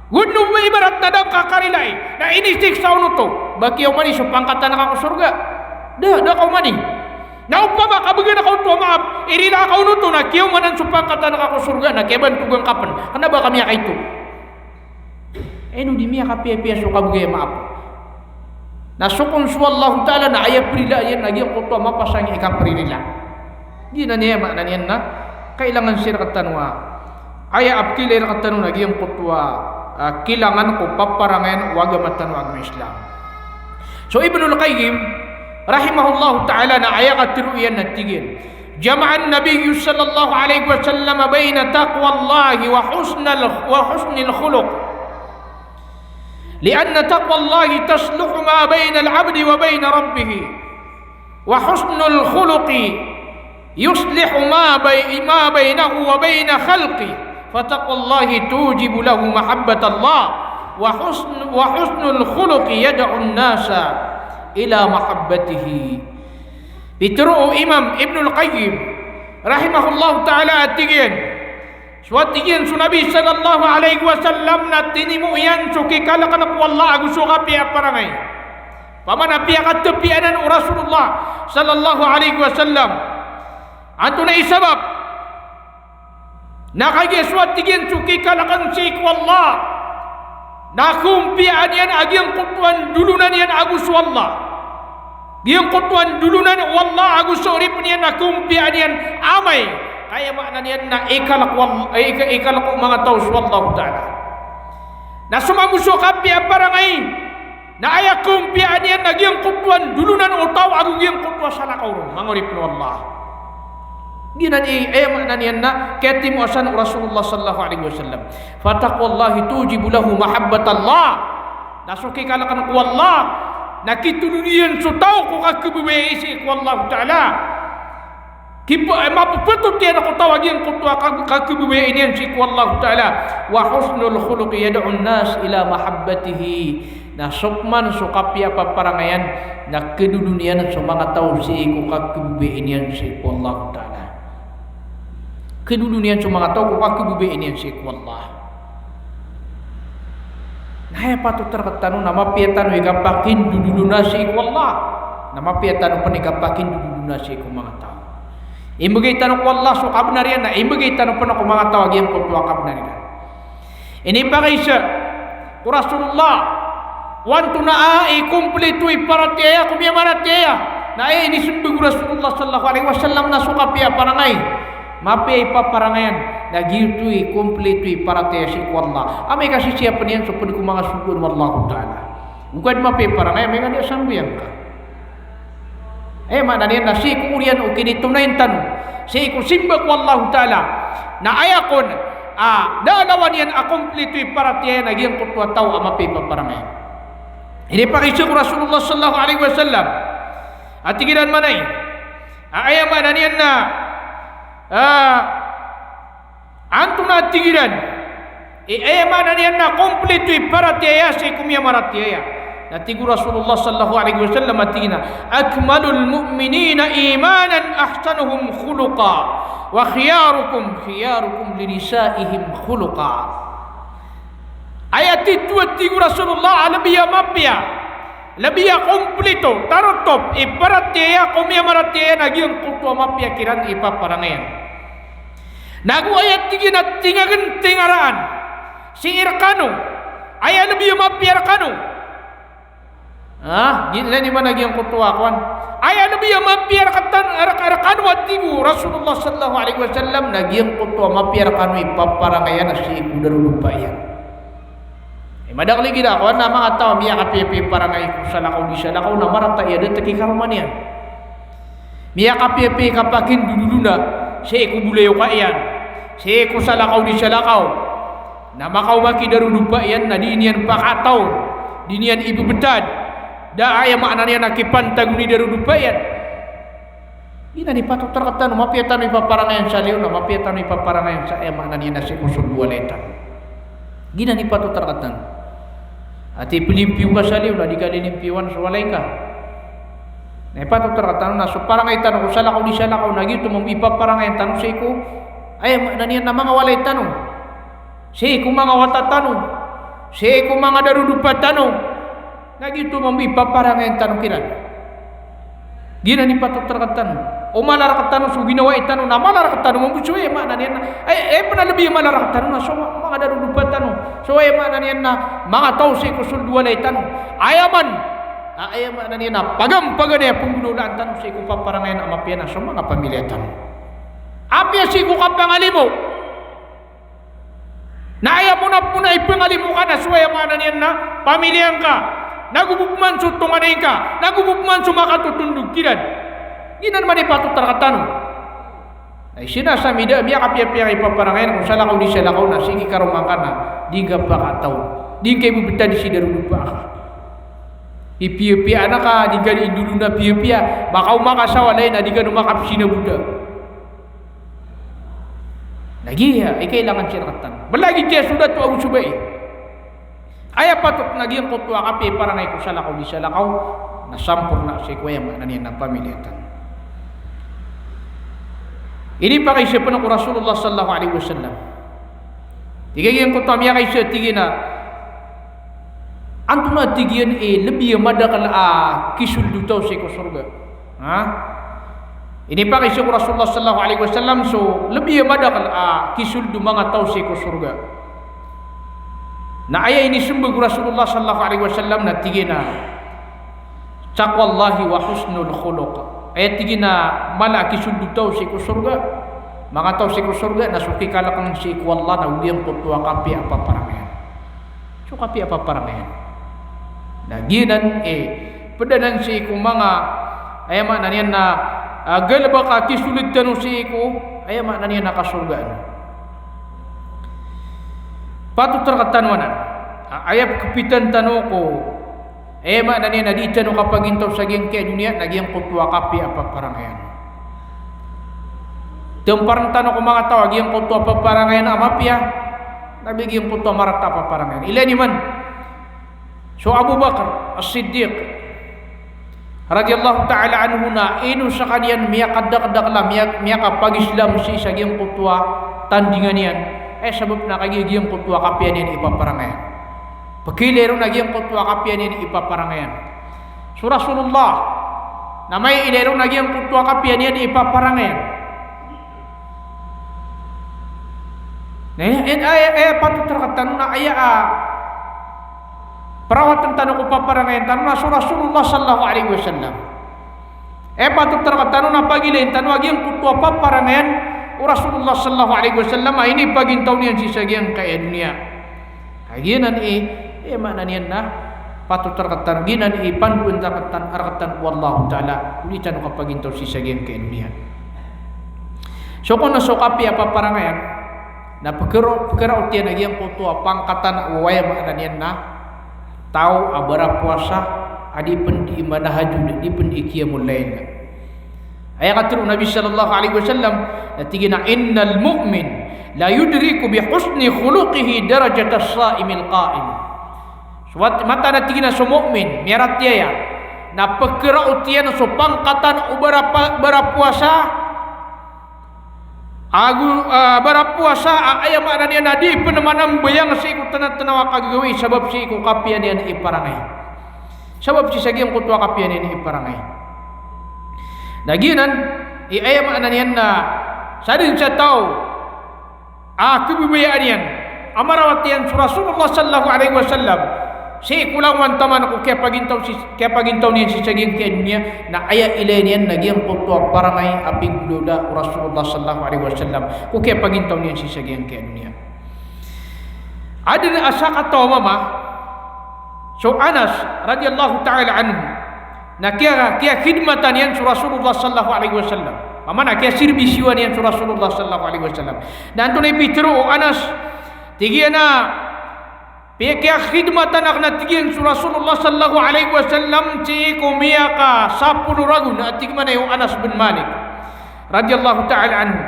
Go dn o ibarat na da ngka karilai na inisiksa on oto, ba kiyaoma ini so pangkatan ka ko sorga. Da, da ka oman ini. Na opama ka bgan ka oto a maap, irila ka on oto na kiyaoma anan so pangkatan ka ko sorga, na kiyabantogan ka pn. Kna ba ka miyakaito. Ino di miyakapiyapiya so kabgay a maap. Na so kon so Allahu Ta'ala na aya prila iyan na giyangkoto a mapasang i kapririla. Giyanan i aya maana niyan na kailangan sii rktano a aya a pkhailay rktano na giyangkoto a, ah, kailangan ko paparangayan o agama tano a agama Islam. So Ibnul Qayyim rahimahullahu ta'ala na aya katharo iyan na tig iyan, جمع النبي صلى الله عليه وسلم بين تقوى الله وحسن ال-، وحسن الخلق. لأن تقوى الله تصلح ما بين العبد وبين ربه. وحسن الخلق يصلح ما بي-، ما بينه وبين خلقه. فتقوى الله توجب له محبة الله. وحسن، وحسن الخلق يدعو الناس إلى محبته. Pitharo o Imam Ibnul Qayyim rahimahullahu ta'ala a tig iyan, so a tig iyan so Nabi sallallahu alaihi wasallam na tinimo iyan so kikalkn ko Allah ago so kapiya a parangay. Opama na piyakatapiya anan o Rasulullah sallallahu alaihi wasallam. Antonaa i sabap? Na kagiya so a tig iyan so kikalkn sii ko Allah na kompiyaan iyan a giyangkoto a ndolonan iyan ago so Allah. Giyangkoto a ndolonan o Allah ago so oripn iyan na kompiyaan iyan amay ka aya maana niyan na ikalk o Allah, eh, ika-, ikalk o manga taw so Allahu Ta'ala. Na so mambo so kapiya a parangay na aya kompiyaan iyan na giyangkoto a ndolonan o taw ago giyangkoto a salakaw ron, manga oripn o Allah. Giyanan i, eh, maana niyan na kiyatimoa san o Rasulullah sallallahu alaihi wasallam. Fataqwallahi tujibu lahu mahabbatallah. Na so kikalkn ko Allah na kitolod iyan so taw ko kakhababayai sii ko Allahu Ta'ala. Kipa-, eh, mapphatotiyan ko taw a giyangkoto a ka-, kakhababayai niyan sii ko Allahu Ta'ala. Wa husnul khuluqi yad'un nas ila mahabbatihi. Na so pman so kapiya a paparangayan na khadodon iyan so manga taw sii ko kakhababayai niyan sii ko Allahu Ta'ala. Kidodolon iyan so manga taw ko kakibabaya niyan sii ko Allah. Na aya patot a rktano na mapiya tano i kapakindodolona sii ko Allah. Na mapiya tano pn i kapakindodolona sii ko manga taw. Imbgay tano ko Allah so kabnar iyan, na imbgay tano pn ko manga taw a giyangkoto a kabnar iyan. Inipakaiza ko Rasulullah, o antonaa i komplito i paratiyaya ko miyamaratiyaya. Na aya inismbag o Rasulullah sallallahu alaihi wasallam na so kapiya a parangay, mapiya i paparangayan, na giyoto i komplito i paratiyaya sii ko Allah. Amay ka sisiyapn iyan so pd ko manga sogoan o Allahu Ta'ala. Ogaid mapiya i parangay, amay ka di a sambayang ka. Aya maana niyan na sii ko oriyan o kinitonayan tano sii ko simba ko Allahu Ta'ala, na aya kon a da a lawan iyan a komplito i paratiyaya na giyangkoto a taw a mapiya i paparangayan. Inipakaiza ko Rasulullah sallallahu alaihi wasallam a tig iran manay a aya maana niyan na, ah, antonaa, tig iran, i aya maana niyan na komplito i paratiyaya sii ko miyamaratiyaya. Na tig o Rasulullah sallallahu alaihi wasallam a tig iyan a, "Akmalul mu'minina imanan ahsanuhum khuluqa, wa khiyarukum khiyarukum linisaihim khuluqa." Aya titho a tig o Rasulullah a lbi a mapiya, lbi a komplito, tarotop i paratiyaya ko miyamaratiyaya na giyangkoto a mapiya kiran i paparangayan. Nago aya tig iyan a tingagntingaraan sii rkano, aya lbi a mapiya rkano. Ah, giyanan i maana giyangkoto a kowan. Aya lbi a mapiya rkatan, rk-, rkano a tig o Rasulullah sallallahu alaihi wasallam na giyangkoto a mapiya rkano i paparangayan sii ko darodopa iyan. Eh, madakl i gida kowan na manga taw a miyakapiyapiya i parangay ko salakaw di salakaw na marata i adat a kikaroma niyan. Miyakapiyapiya i kapakindodolona sii ko bolayoka iyan, sii ko salakaw di salakaw. Na makaoma ki darodopa iyan na di niyan pakataw, di niyan ibebetad. Da a aya maana niyan na kipantag o ni darodopa iyan. Giyanan i patot a rktano, mapiya tano i paparangayan sa liyo, na mapiya tano i paparangayan sa aya maana niyan na sii ko sold o walay tano. Giyanan i patot a rktano. Ati pelimpiyo ka sa liyo, na di ka lilimpiyowan so walay ka. Na i patot a rktano na so parangay tano ko salakaw di salakaw na giyoto mambo i paparangayan tano sii ko aya maana niyan na manga walay tano, sii ko manga wata tano, sii ko manga darodopa tano. Na giyoto mambo i paparangayan tano kiran. Giyanan i patot a rktano. O mala rktano so ginawai tano, na mala rktano mambo so aya maana niyan na, ay, ay, pn a lbi a mala rktano na so ma-, manga darodopa tano. So aya maana niyan na manga taw sii ko sold o walay tano. Aya man, a, aya maana niyan na pagampaganay a pnggolawlaan tano sii ko paparangayan a mapiya na so manga pamilya tano. Apiya sii ko kapangalimo. Na aya mona pn a ipangalimo ka na so aya maana niyan na pamilya ngka, nago bo pman so tonganay ngka, nago bo pman so makatotondog kiran. Giyanan man i patot a rktano. Na isina sa mida miyakapiyapiya i paparangayan ko salakaw di salakaw na sii ki karoma ngka na di ngka pakataw, di ngka ibebetad sii darodopa ka. Ipiyapiya anak ka, di ngka di indolona piyapiya, makaoma ka sa walay na di ka no makapsinaboda. Na giya i kailangan sii rktano. Ba lagid tiya so Dato Abu Subai. Aya patot na giyangkoto a kapiya i parangay ko salakaw di salakaw na samporna sii ko aya maana niyan na pamilya tano. Inipakaiza pn ko Rasulullah sallallahu alaihi wasallam. Tig iyan giyangkoto a miyakaiza, tig iyan a, antonaa, tig iyan, i lbi a madakl a kisold o taw sii ko sorga? Ha? Inipakaiza ko Rasulullah sallallahu alaihi wasallam so lbi a madakl a kisold o manga taw sii ko sorga. Na aya inismbag o Rasulullah sallallahu alaihi wasallam na tig iyan a, "Taqwallahi wa husnul khuluq." Aya tig iyan a mala a kisold o taw sii ko sorga, manga taw sii ko sorga, na so kikalkn sii ko Allah na giyangkoto a kapiya a paparangayan. So kapiya a paparangayan. Na giyanan i pd anan sii ko manga, aya maana niyan na, ah, galbk a kisold tano sii ko, aya maana niyan na kasorgaan. Patot a rktano anan a aya pkpitan tano ko, aya maana niyan na di tano kapagintaw sa giyangkaya doniya na giyangkoto a kapiya a paparangayan. Tmparn tano ko manga taw a giyangkoto a paparangayan a mapiya, na ba giyangkoto a marata a paparangayan. Ilay niyo man so Abu Bakr As-Siddiq radiyallahu ta'ala anhu na ino skaniyan miyakadakdakl a miya-, miyakapag-Islam sii sa giyangkoto a tandingan iyan, aya sabap na kagiya giyangkoto a kapiya niyan i paparangayan. Pkhailay ron a giyangkoto a kapiya niyan i paparangayan. So Rasulullah na mailay ron a giyangkoto a kapiya niyan i paparangayan. Na aya, aya, aya patot rktano na aya a perawatan tano ko paparangayan tano na so Rasulullah sallallahu alaihi wasallam. Aya patot rktano na pagilayn tano a giyangkoto a paparangayan o Rasulullah sallallahu alaihi wasallam a inipagintaw niyan sii sa giyangkaya doniya. Ka giyanan i, aya maana niyan na patot rktano, giyanan i pandoan rktano, rktano o Allahu Ta'ala, o di tano kapagintaw sii sa giyangkaya doniya. So kon na so kapiya paparangayan, na pkharo-, pkharaot iyan a giyangkoto a pangkatan o aya maana niyan na taw a barapowasa, a di pn di manahajjud, di pn di qiyamul layl. Aya katharo o Nabi sallallahu alaihi wasallam, na tig iyan a, "Innal mu'min la yudriku bi husni khuluqihi darajatas sa'imil qa'im." So wat-, mataan a tig iyan a so mu'min, miyaratiyaya, na pkharaot iyan so pangkatan o barapa-, barapowasa, ago, ah, barapowasa, a, aya maana niyan na di pn manambayang sii ko tnatnaw a kagagawii sabap sii ko kapiya niyan i parangay. Sabap sii sa giyangkoto a kapiya niyan i parangay. Na giyanan i aya maana niyan na sadn sa taw a khababayaan iyan a marawat iyan so Rasulullah sallallahu alaihi wasallam sii ko langowan taman ko kiyapagintaw si, kiyapagintaw niyan sii sa giyangkaya doniya, na aya ilay niyan na giyangkoto a parangay a pinggolawlaa o Rasulullah sallallahu alaihi wasallam ko kiyapagintaw niyan sii sa giyangkaya doniya. Adn a sakataw a mama, so Anas radiyallahu ta'ala anhu, na kiya-, kiyakhidmatan iyan so Rasulullah sallallahu alaihi wasallam. Pamana kiyaserbisyoan iyan so Rasulullah sallallahu alaihi wasallam. Na antonaa i pitharo o Anas, tig iyan a, pi-, kiyakhidmatan akn a tig iyan so Rasulullah sallallahu alaihi wasallam sii ko miyakasapolo ragon, a tig man o Anas bin Malik radiyallahu ta'ala anhu.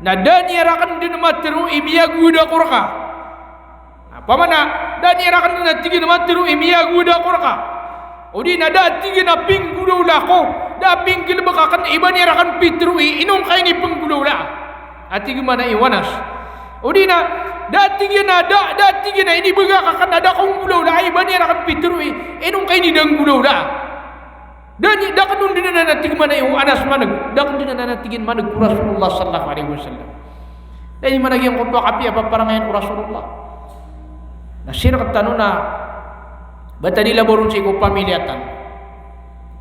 Na da niyan rakn dn matharo i miyagowad ako rka. Pamana, da niyan rakn dn a tig iyan matharo i miyagowad ako rka. Odi na da tig iyan a pinggolawlaa ako, da pinggalbk akn i ba niyan rakn pitharo i ino ngka ini pnggolawlaa. A tig man o Anas. Odi na, da tig iyan a, da, da tig iyan a inibgay akn a da ko nggolawlaa i ba niyan rakn pitharo i ino ngka ini da nggolawlaa. Da ni, da kn on dn anan a tig man o Anas man'g, da kn dn anan a tig iyan man'g ko Rasulullah sallallahu alaihi wasallam. Da ini man a giyangkoto a kapiya paparangayan o Rasulullah. Na sii rktano na ba tano di labaw ron sii ko pamilya tano,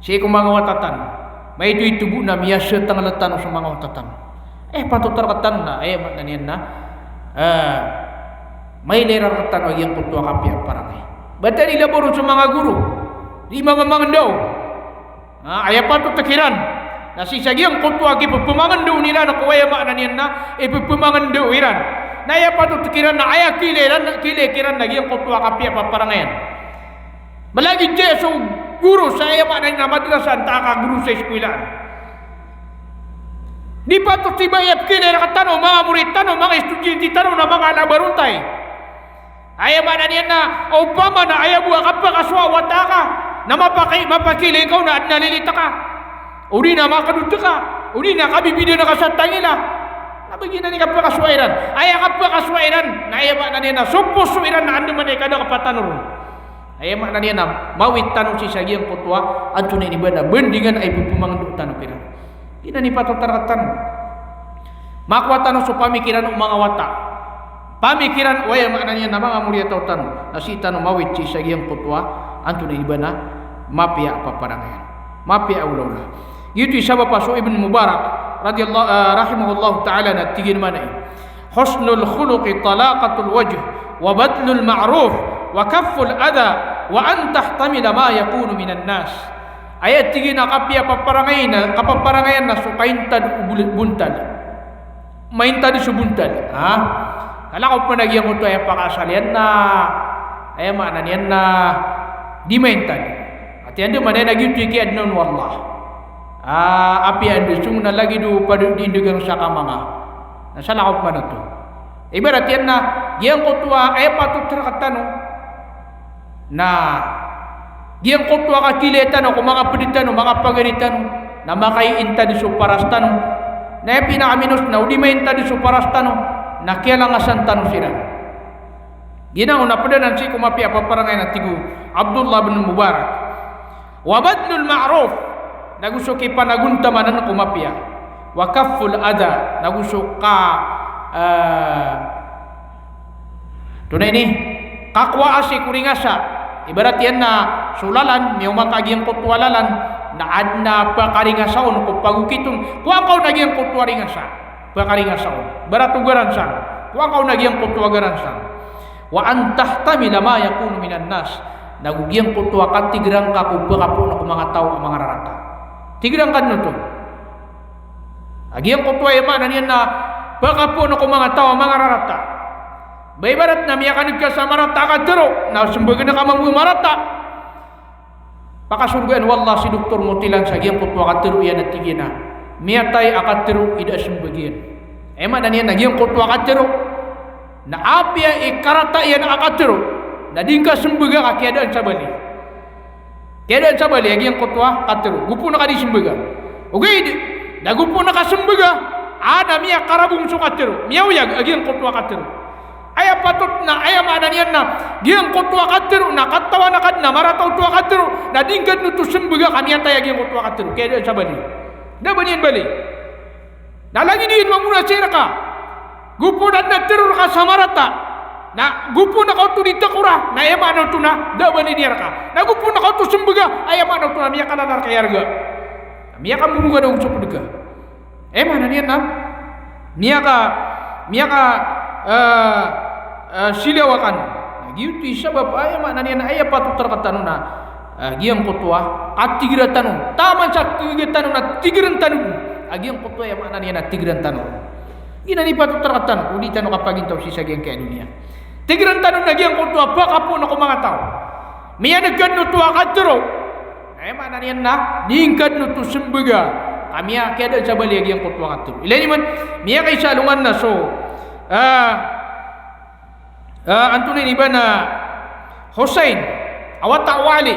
sii ko manga wata tano. Maito-ito bo na miyasatangl tano so manga wata tano. Eh, patot rktano na, eh, maana niyan na, eh, mailay rktano a giyangkoto a kapiya paparangay. Ba tano di labaw ron so manga goro, di mamamangndao. Ah, aya patot kiran na sii sa giyangkoto a kipphmangndao iran ko aya maana niyan na ipphmangndao iran. Na aya patot kiran na aya khailay iran, khailay kiran na giyangkoto a kapiya paparangayan. Malagid aya so goro sa aya maana niyan na madrasa antaa ka goro sa eskwelaan. Di patot i ba aya pkhailay rktano, manga morit tano, manga estudyante tano, na manga labaw ron tayo. Aya maana niyan na, opama na aya bo a kapakasowa o wata ka, na mapaki-, mapakhailay ka on na adn a lilit ka, odi na makdot ka, odi na kabibidan ka sa tangila. Na ba giyanan i kapakasowa iran. Aya kapakasowa iran na aya maana niyan na so poso iran na andamanaya i kadakp tano ron. Aya maana niyan na mawit tano sii sa giyangkoto a antonaa ini ba na bandingan a ipphmangndao tano kiran. Giyanan i patot a rktano. Makowa tano so pamikiran o manga wata. Pamikiran o aya maana niyan na manga moriyataw tano. Na sii tano mawit sii sa giyangkoto a antonaa ini ba na mapiya a paparangayan, mapiya a olawla. Giyoto i sabap a so Ibn Mubarak radiyallahu, eh, rahimahullahu ta'ala na tig iyan mambo a, "Husnul khuluqi talaqatul wajh, wa badhlul ma'ruf, wa kafful adha, wa an tahtamila ma yakunu minan nas." Aya tig iyan a kapiya paparangayan na, kapaparangayan na so kaintad o bul-, bontal. Maintad so bontal. Ha? Kalakaw pn a giyangkoto a aya pakaasal iyan na, aya maana niyan na di maintad. Ati anda maana niyan na giyoto i kiyaadna on o Allah. Ah, apiya anda song na lagid o pd di ndagang sa kamanga. Na salakaw pman oto. Ibarat iyan na giyangkoto a aya patot rktano na Giyangkoto a kakilaya tano ko manga pd tano, manga pagari tano, na makaintad so paras tano, na aya pinakaminos na o di maintad so paras tano, na kiyalangasan tano siran. Giyanan a pd anan sii ko mapiya a paparangayan a tig o Abdullah bin Mubarak. Wa badhlul ma'ruf, nago so kipanagontamanan ko mapiya. Wa kafful adha, nago so ka, eh, Antonaa ini, kakowaa sii ko ringasa. Ibarat iyan na so lalan, miyaoma ngka giyangkoto a lalan, na adn a pakaringasa on ko pagokit on. Kowaa ngka on a giyangkoto a ringasa. Pakaringasa on. Ibarat o garansan. Kowaa ngka on a giyangkoto a garansan. Wa an tahtamila ma yakunu minan nas. Nago giyangkoto a katigr angka ko pkapoon ko manga taw a manga rarata. Tigr angka dn oto. A giyangkoto a aya maana niyan na pkapoon ko manga taw a manga rarata. Ba ibarat na miyakan'g ka sa marata a katharo, na smbagn ka mambo a marata. Pakasorgaan o Allah si Doktor Motilan sa giyangkoto a katharo iyan a tig iyan a miyatay a katharo i da a smbag iyan. Aya maana niyan na giyangkoto a katharo na apiya i karata iyan a katharo, na di ngka smbag a kiyadaan sa bali. Kiyadaan sa bali a giyangkoto a katharo. Gopoon ka di smbag a. Ogaid na gopoon ka smbag a, a na miyakarabong so katharo, miyaoyag a giyangkoto a katharo. Aya patot na, aya maana niyan na giyangkoto a katharo na katawan ka dn a marata oto a katharo, na di ngka dn oto smbag a ka miyatay a giyangkoto a katharo. Kiyadaan sa bali. Da a ba niyan bali. Na lagid iyan mambo na sii rka. Gopoon a dn a tharo rka sa marata. Na gopoon ka oto di takora, na aya maana oto na da a bali niyan rka. Na gopoon ka oto smbag a, aya maana oto na miyakalala rka i arga. Miyakambonoga na oto so pd ka. Aya maana niyan na miyaka, miyaka, eh, eh, silawakan. Na giyoto i sabap a aya maana niyan na aya patot rktano na, eh, giyangkoto a katigr tano. Taman sa tig tano na tigrn tano. A giyangkoto a aya maana niyan na tigrn tano. Giyanan i patot rktano, o di tano kapagintaw sii sa giyangkaya doniya. Tigrn tano na giyangkoto a pkapoon ko manga taw. Miyan'g ka dn oto a katharo. Aya maana niyan na di ngka dn oto smbag a ka miyakiyadaan sa bali a giyangkoto a katharo. Ilay niyo man, miyakaisa alongan na so, ah, Ah, antonaa ini ba na Husayn, a wata o Ali,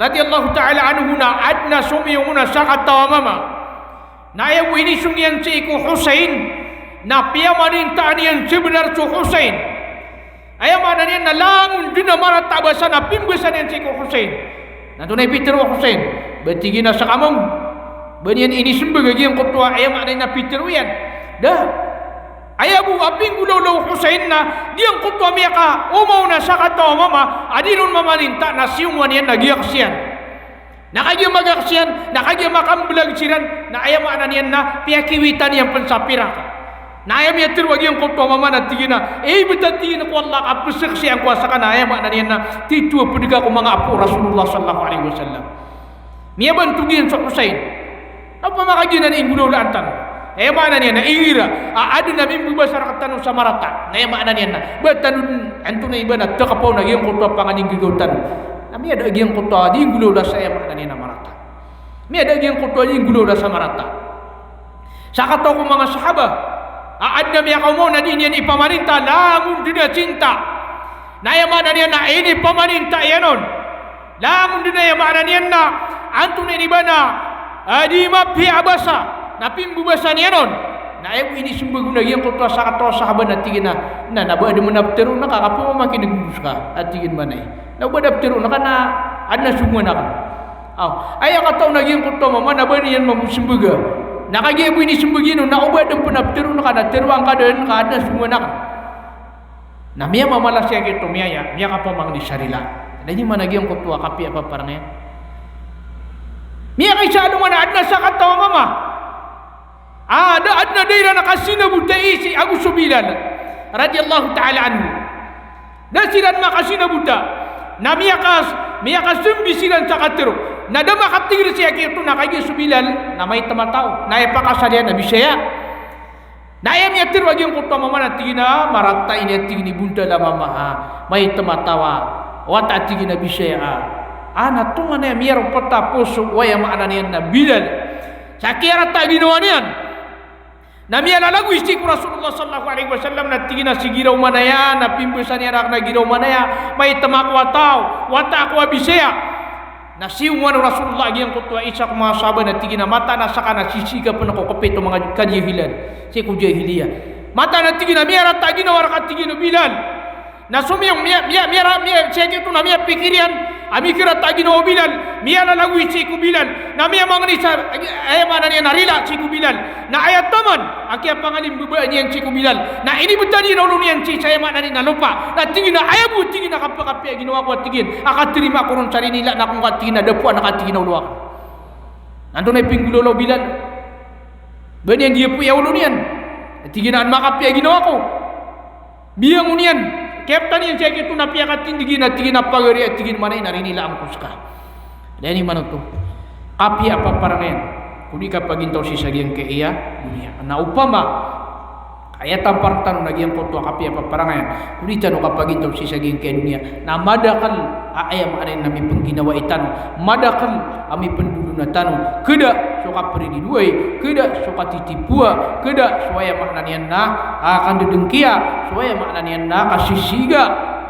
radiyallahu ta'ala anhu, na adn a somiyong on a sakataw a mama. Na aya bo inisong iyan sii ko Husayn, na piyamanintaan iyan sabnar so Husayn. Aya maana niyan na langon dn a marata a basa na pimbasan iyan sii ko Husayn. Na antonaa i pitharo o Husayn? Ba tig iyan a saka mambo ba niyan inismbag a giyangkoto a aya maana niyan na pitharo iyan. Da. Aya bo a pinggolawla o Husayn na giyangkoto a miyakaoma on a sakataw a mama a di ron mamaninta na siyoman iyan na giyaks iyan. Na kagiya magaks iyan, na kagiya makamblag siran, na aya maana niyan na piyakiwitan iyan pn sa pirak. Na aya miyatharo a giyangkoto a mama na tig iyan a, eh, btad, tig iyan, ko Allah ka pzaksiyaan ko a ska na aya maana niyan na tito a pd ka ko manga apo o Rasulullah sallallahu alaihi wasallam. Miyabantog iyan so Husayn. Na opama ka giyanan i inggolawlaan tano, aya maana niyan na igira a adn a mimbabasa rktano sa marata, na aya maana niyan na ba tano dn, antonaa i ba na, takapaw na giyangkoto a panganinggagaw tano. Na miyada a giyangkoto a di inggolawla sa, aya maana niyan na, marata. Miyada a giyangkoto a di inggolawla sa marata. Sakataw ko manga sahaba a adn a miyakaoma on a di niyan ipamaninta langon dn a cinta. Na aya maana niyan na inipamaninta iyan on. Langon dn a, aya maana niyan na, antonaa ini ba na, ah, di mapiya a basa na pimbabasa niyan on. Na aya bo inismbag on a giyangkoto a sakataw a sahaba na tig iyan a, na, na ba adn a ptharoon ka, ka pmamakin'g ka, a tig iyan man a, na ba adn a ptharoon ka na adn a songowan akn. Aw, aya kataw na giyangkoto a mama na ba niyan mambo smbag a. Na kagiya bo inismbag iyan on na o ba adn pn a ptharoon ka na tharoa ngka dn ka adn a songowan akn. Na miyamamalas iyan giyoto, miyaya, miyakapamangni sa rila. Na di man a giyangkoto a kapiya a paparangayan. Miyakaisa alongan a adn a sakataw a mama a da, adn a da iran a kasinabota i si ago so Bilal radiyallahu ta'ala anhu. Da siran makasinabota. Na miyakas-, miyakasambi siran sa katharo. Na da makatigr sii a giyoto na kagiya so Bilal na maito a mataw. Na aya pakasaliyan na bisaya. Na aya miyatharo a giyangkoto a mama na tig iyan a, marata ini, a tig iyan, i bontal a mama a maito a mataw a wata, a tig iyan, a bisaya a. A na tonganay a miyaropat a poso o, aya maana niyan na, Bilal sa kiyarata a ginawa niyan. Na miyalalagoy sii ko Rasulullah sallallahu alaihi wasallam na tig iyan a, si giraw man aya na pimbasa niyan rakn a giraw man aya, maito ako a taw, wata ako a bisaya. Na siyongan o Rasulullah a giyangkoto a isa ko manga sahabat na tig iyan a mataan a saka na sisii ka pn ko kapit o manga kajahilan sii ko jahiliya. Mataan a tig iyan a miyarata a ginawa rka, tig iyan, o Bilal. Na somiyong miya, miya, miyara, miya, sii ko na miyapikir iyan a mikarata a ginawa o Bilal, miyalalagoy sii ko Bilal, na miyamangni sa, aya maana niyan na rila sii ko Bilal. Na aya taman a kiyapangalimbabayaan iyan sii ko Bilal, na inibtad iyan a olo niyan sii sa aya maana niyan na lopa. Na tig iyan a aya bo, tig iyan, a kapakapiya a ginawa ko, a tig iyan, a katarima ko ron sa rinilaan ako ngka, tig iyan, a da poon a, tig iyan, a olo akn. Na antonaa i pinggolawla o Bilal? Ba niyan di apoy a olo niyan. Na tig iyan a an makapiya a ginawa ko. Biyangon iyan, kiyaptan iyan sii ko na piyakatindg iyan a tig iyan a pagari a tig iyan manay na rinilaan ko ska. Lagid imanto, kapiya a paparangayan ko di kapagintaw sii sa giyangkaya doniya. Na opama ka aya tampar tano na giyangkoto a kapiya a paparangayan ko di tano kapagintaw sii sa giyangkaya doniya, na madakl a aya maana niyan na mipngginawai tano, madakl a mipndolona tano, kda so kapriridoay, kda so katitipoa, kda so aya maana niyan na, ah, kandadngkiya, so aya maana niyan na kasisiga,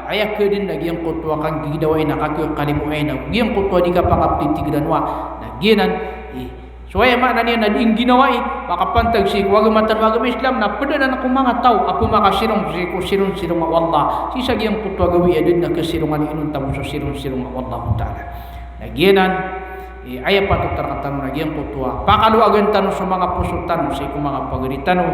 aya kdn na giyangkoto a kanggiginawai na kakhakalimoay na giyangkoto a di kapakaptitig ranoa, na giyanan, i, so aya maana niyan na di ngginawai, makapantag sii ko agama tano a agama Islam, na pd anan ko manga taw a pmakasirong sii ko sirong-sirong o Allah. Sii sa giyangkoto a gawii a da dn a kasirongan inonta bo so sirong-sirong o Allahu Ta'ala. Na giyanan, i, aya patot a rktano na giyangkoto a pakaloagan tano so manga poso tano sii ko manga pagari tano,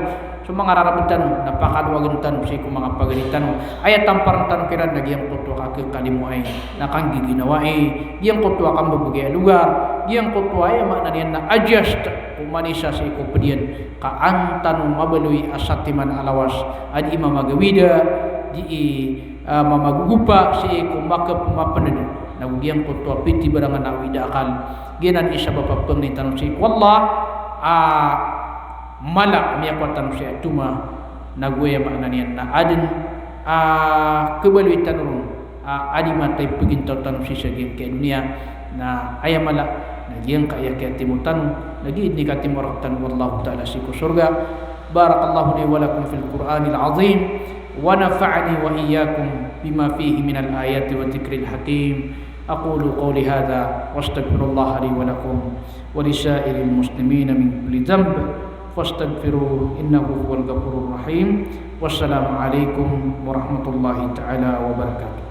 so manga rarab tano, na pakaloagan tano sii ko manga pagari tano. Aya tampar tano kiran na giyangkoto a kakhakalimoay, na kanggiginawai, giyangkoto a kambabagay a logar, giyangkoto a aya maana niyan na adjust ko manisa sii ko pd iyan, ka an tano mabaloy a satiman a lawas a di mamagawida, di, ah, mamagogopa sii ko makapmapnd, nago giyangkoto a pitibarangan a awida akal. Giyanan i sabap a pangni tano sii ko Allah, ah, mala a miyakowa tano sii a toma, nago aya maana niyan na adn a khabaloy tano ron a, a di matay pgintaw tano sii sa giyangkaya doniya, na aya mala na giyangkaya kiyatimo tano, na giya dn i katimo rktano o Allahu Ta'ala sii ko sorga. بارك الله لي ولكم في القرآن العظيم، ونفعني وإياكم بما فيه من الآيات والذكر الحكيم. أقول قولي هذا وأستغفر الله لي ولكم ولسائر المسلمين من كل ذنب فاستغفروه إنه هو الغفور الرحيم. والسلام عليكم ورحمة الله تعالى وبركاته.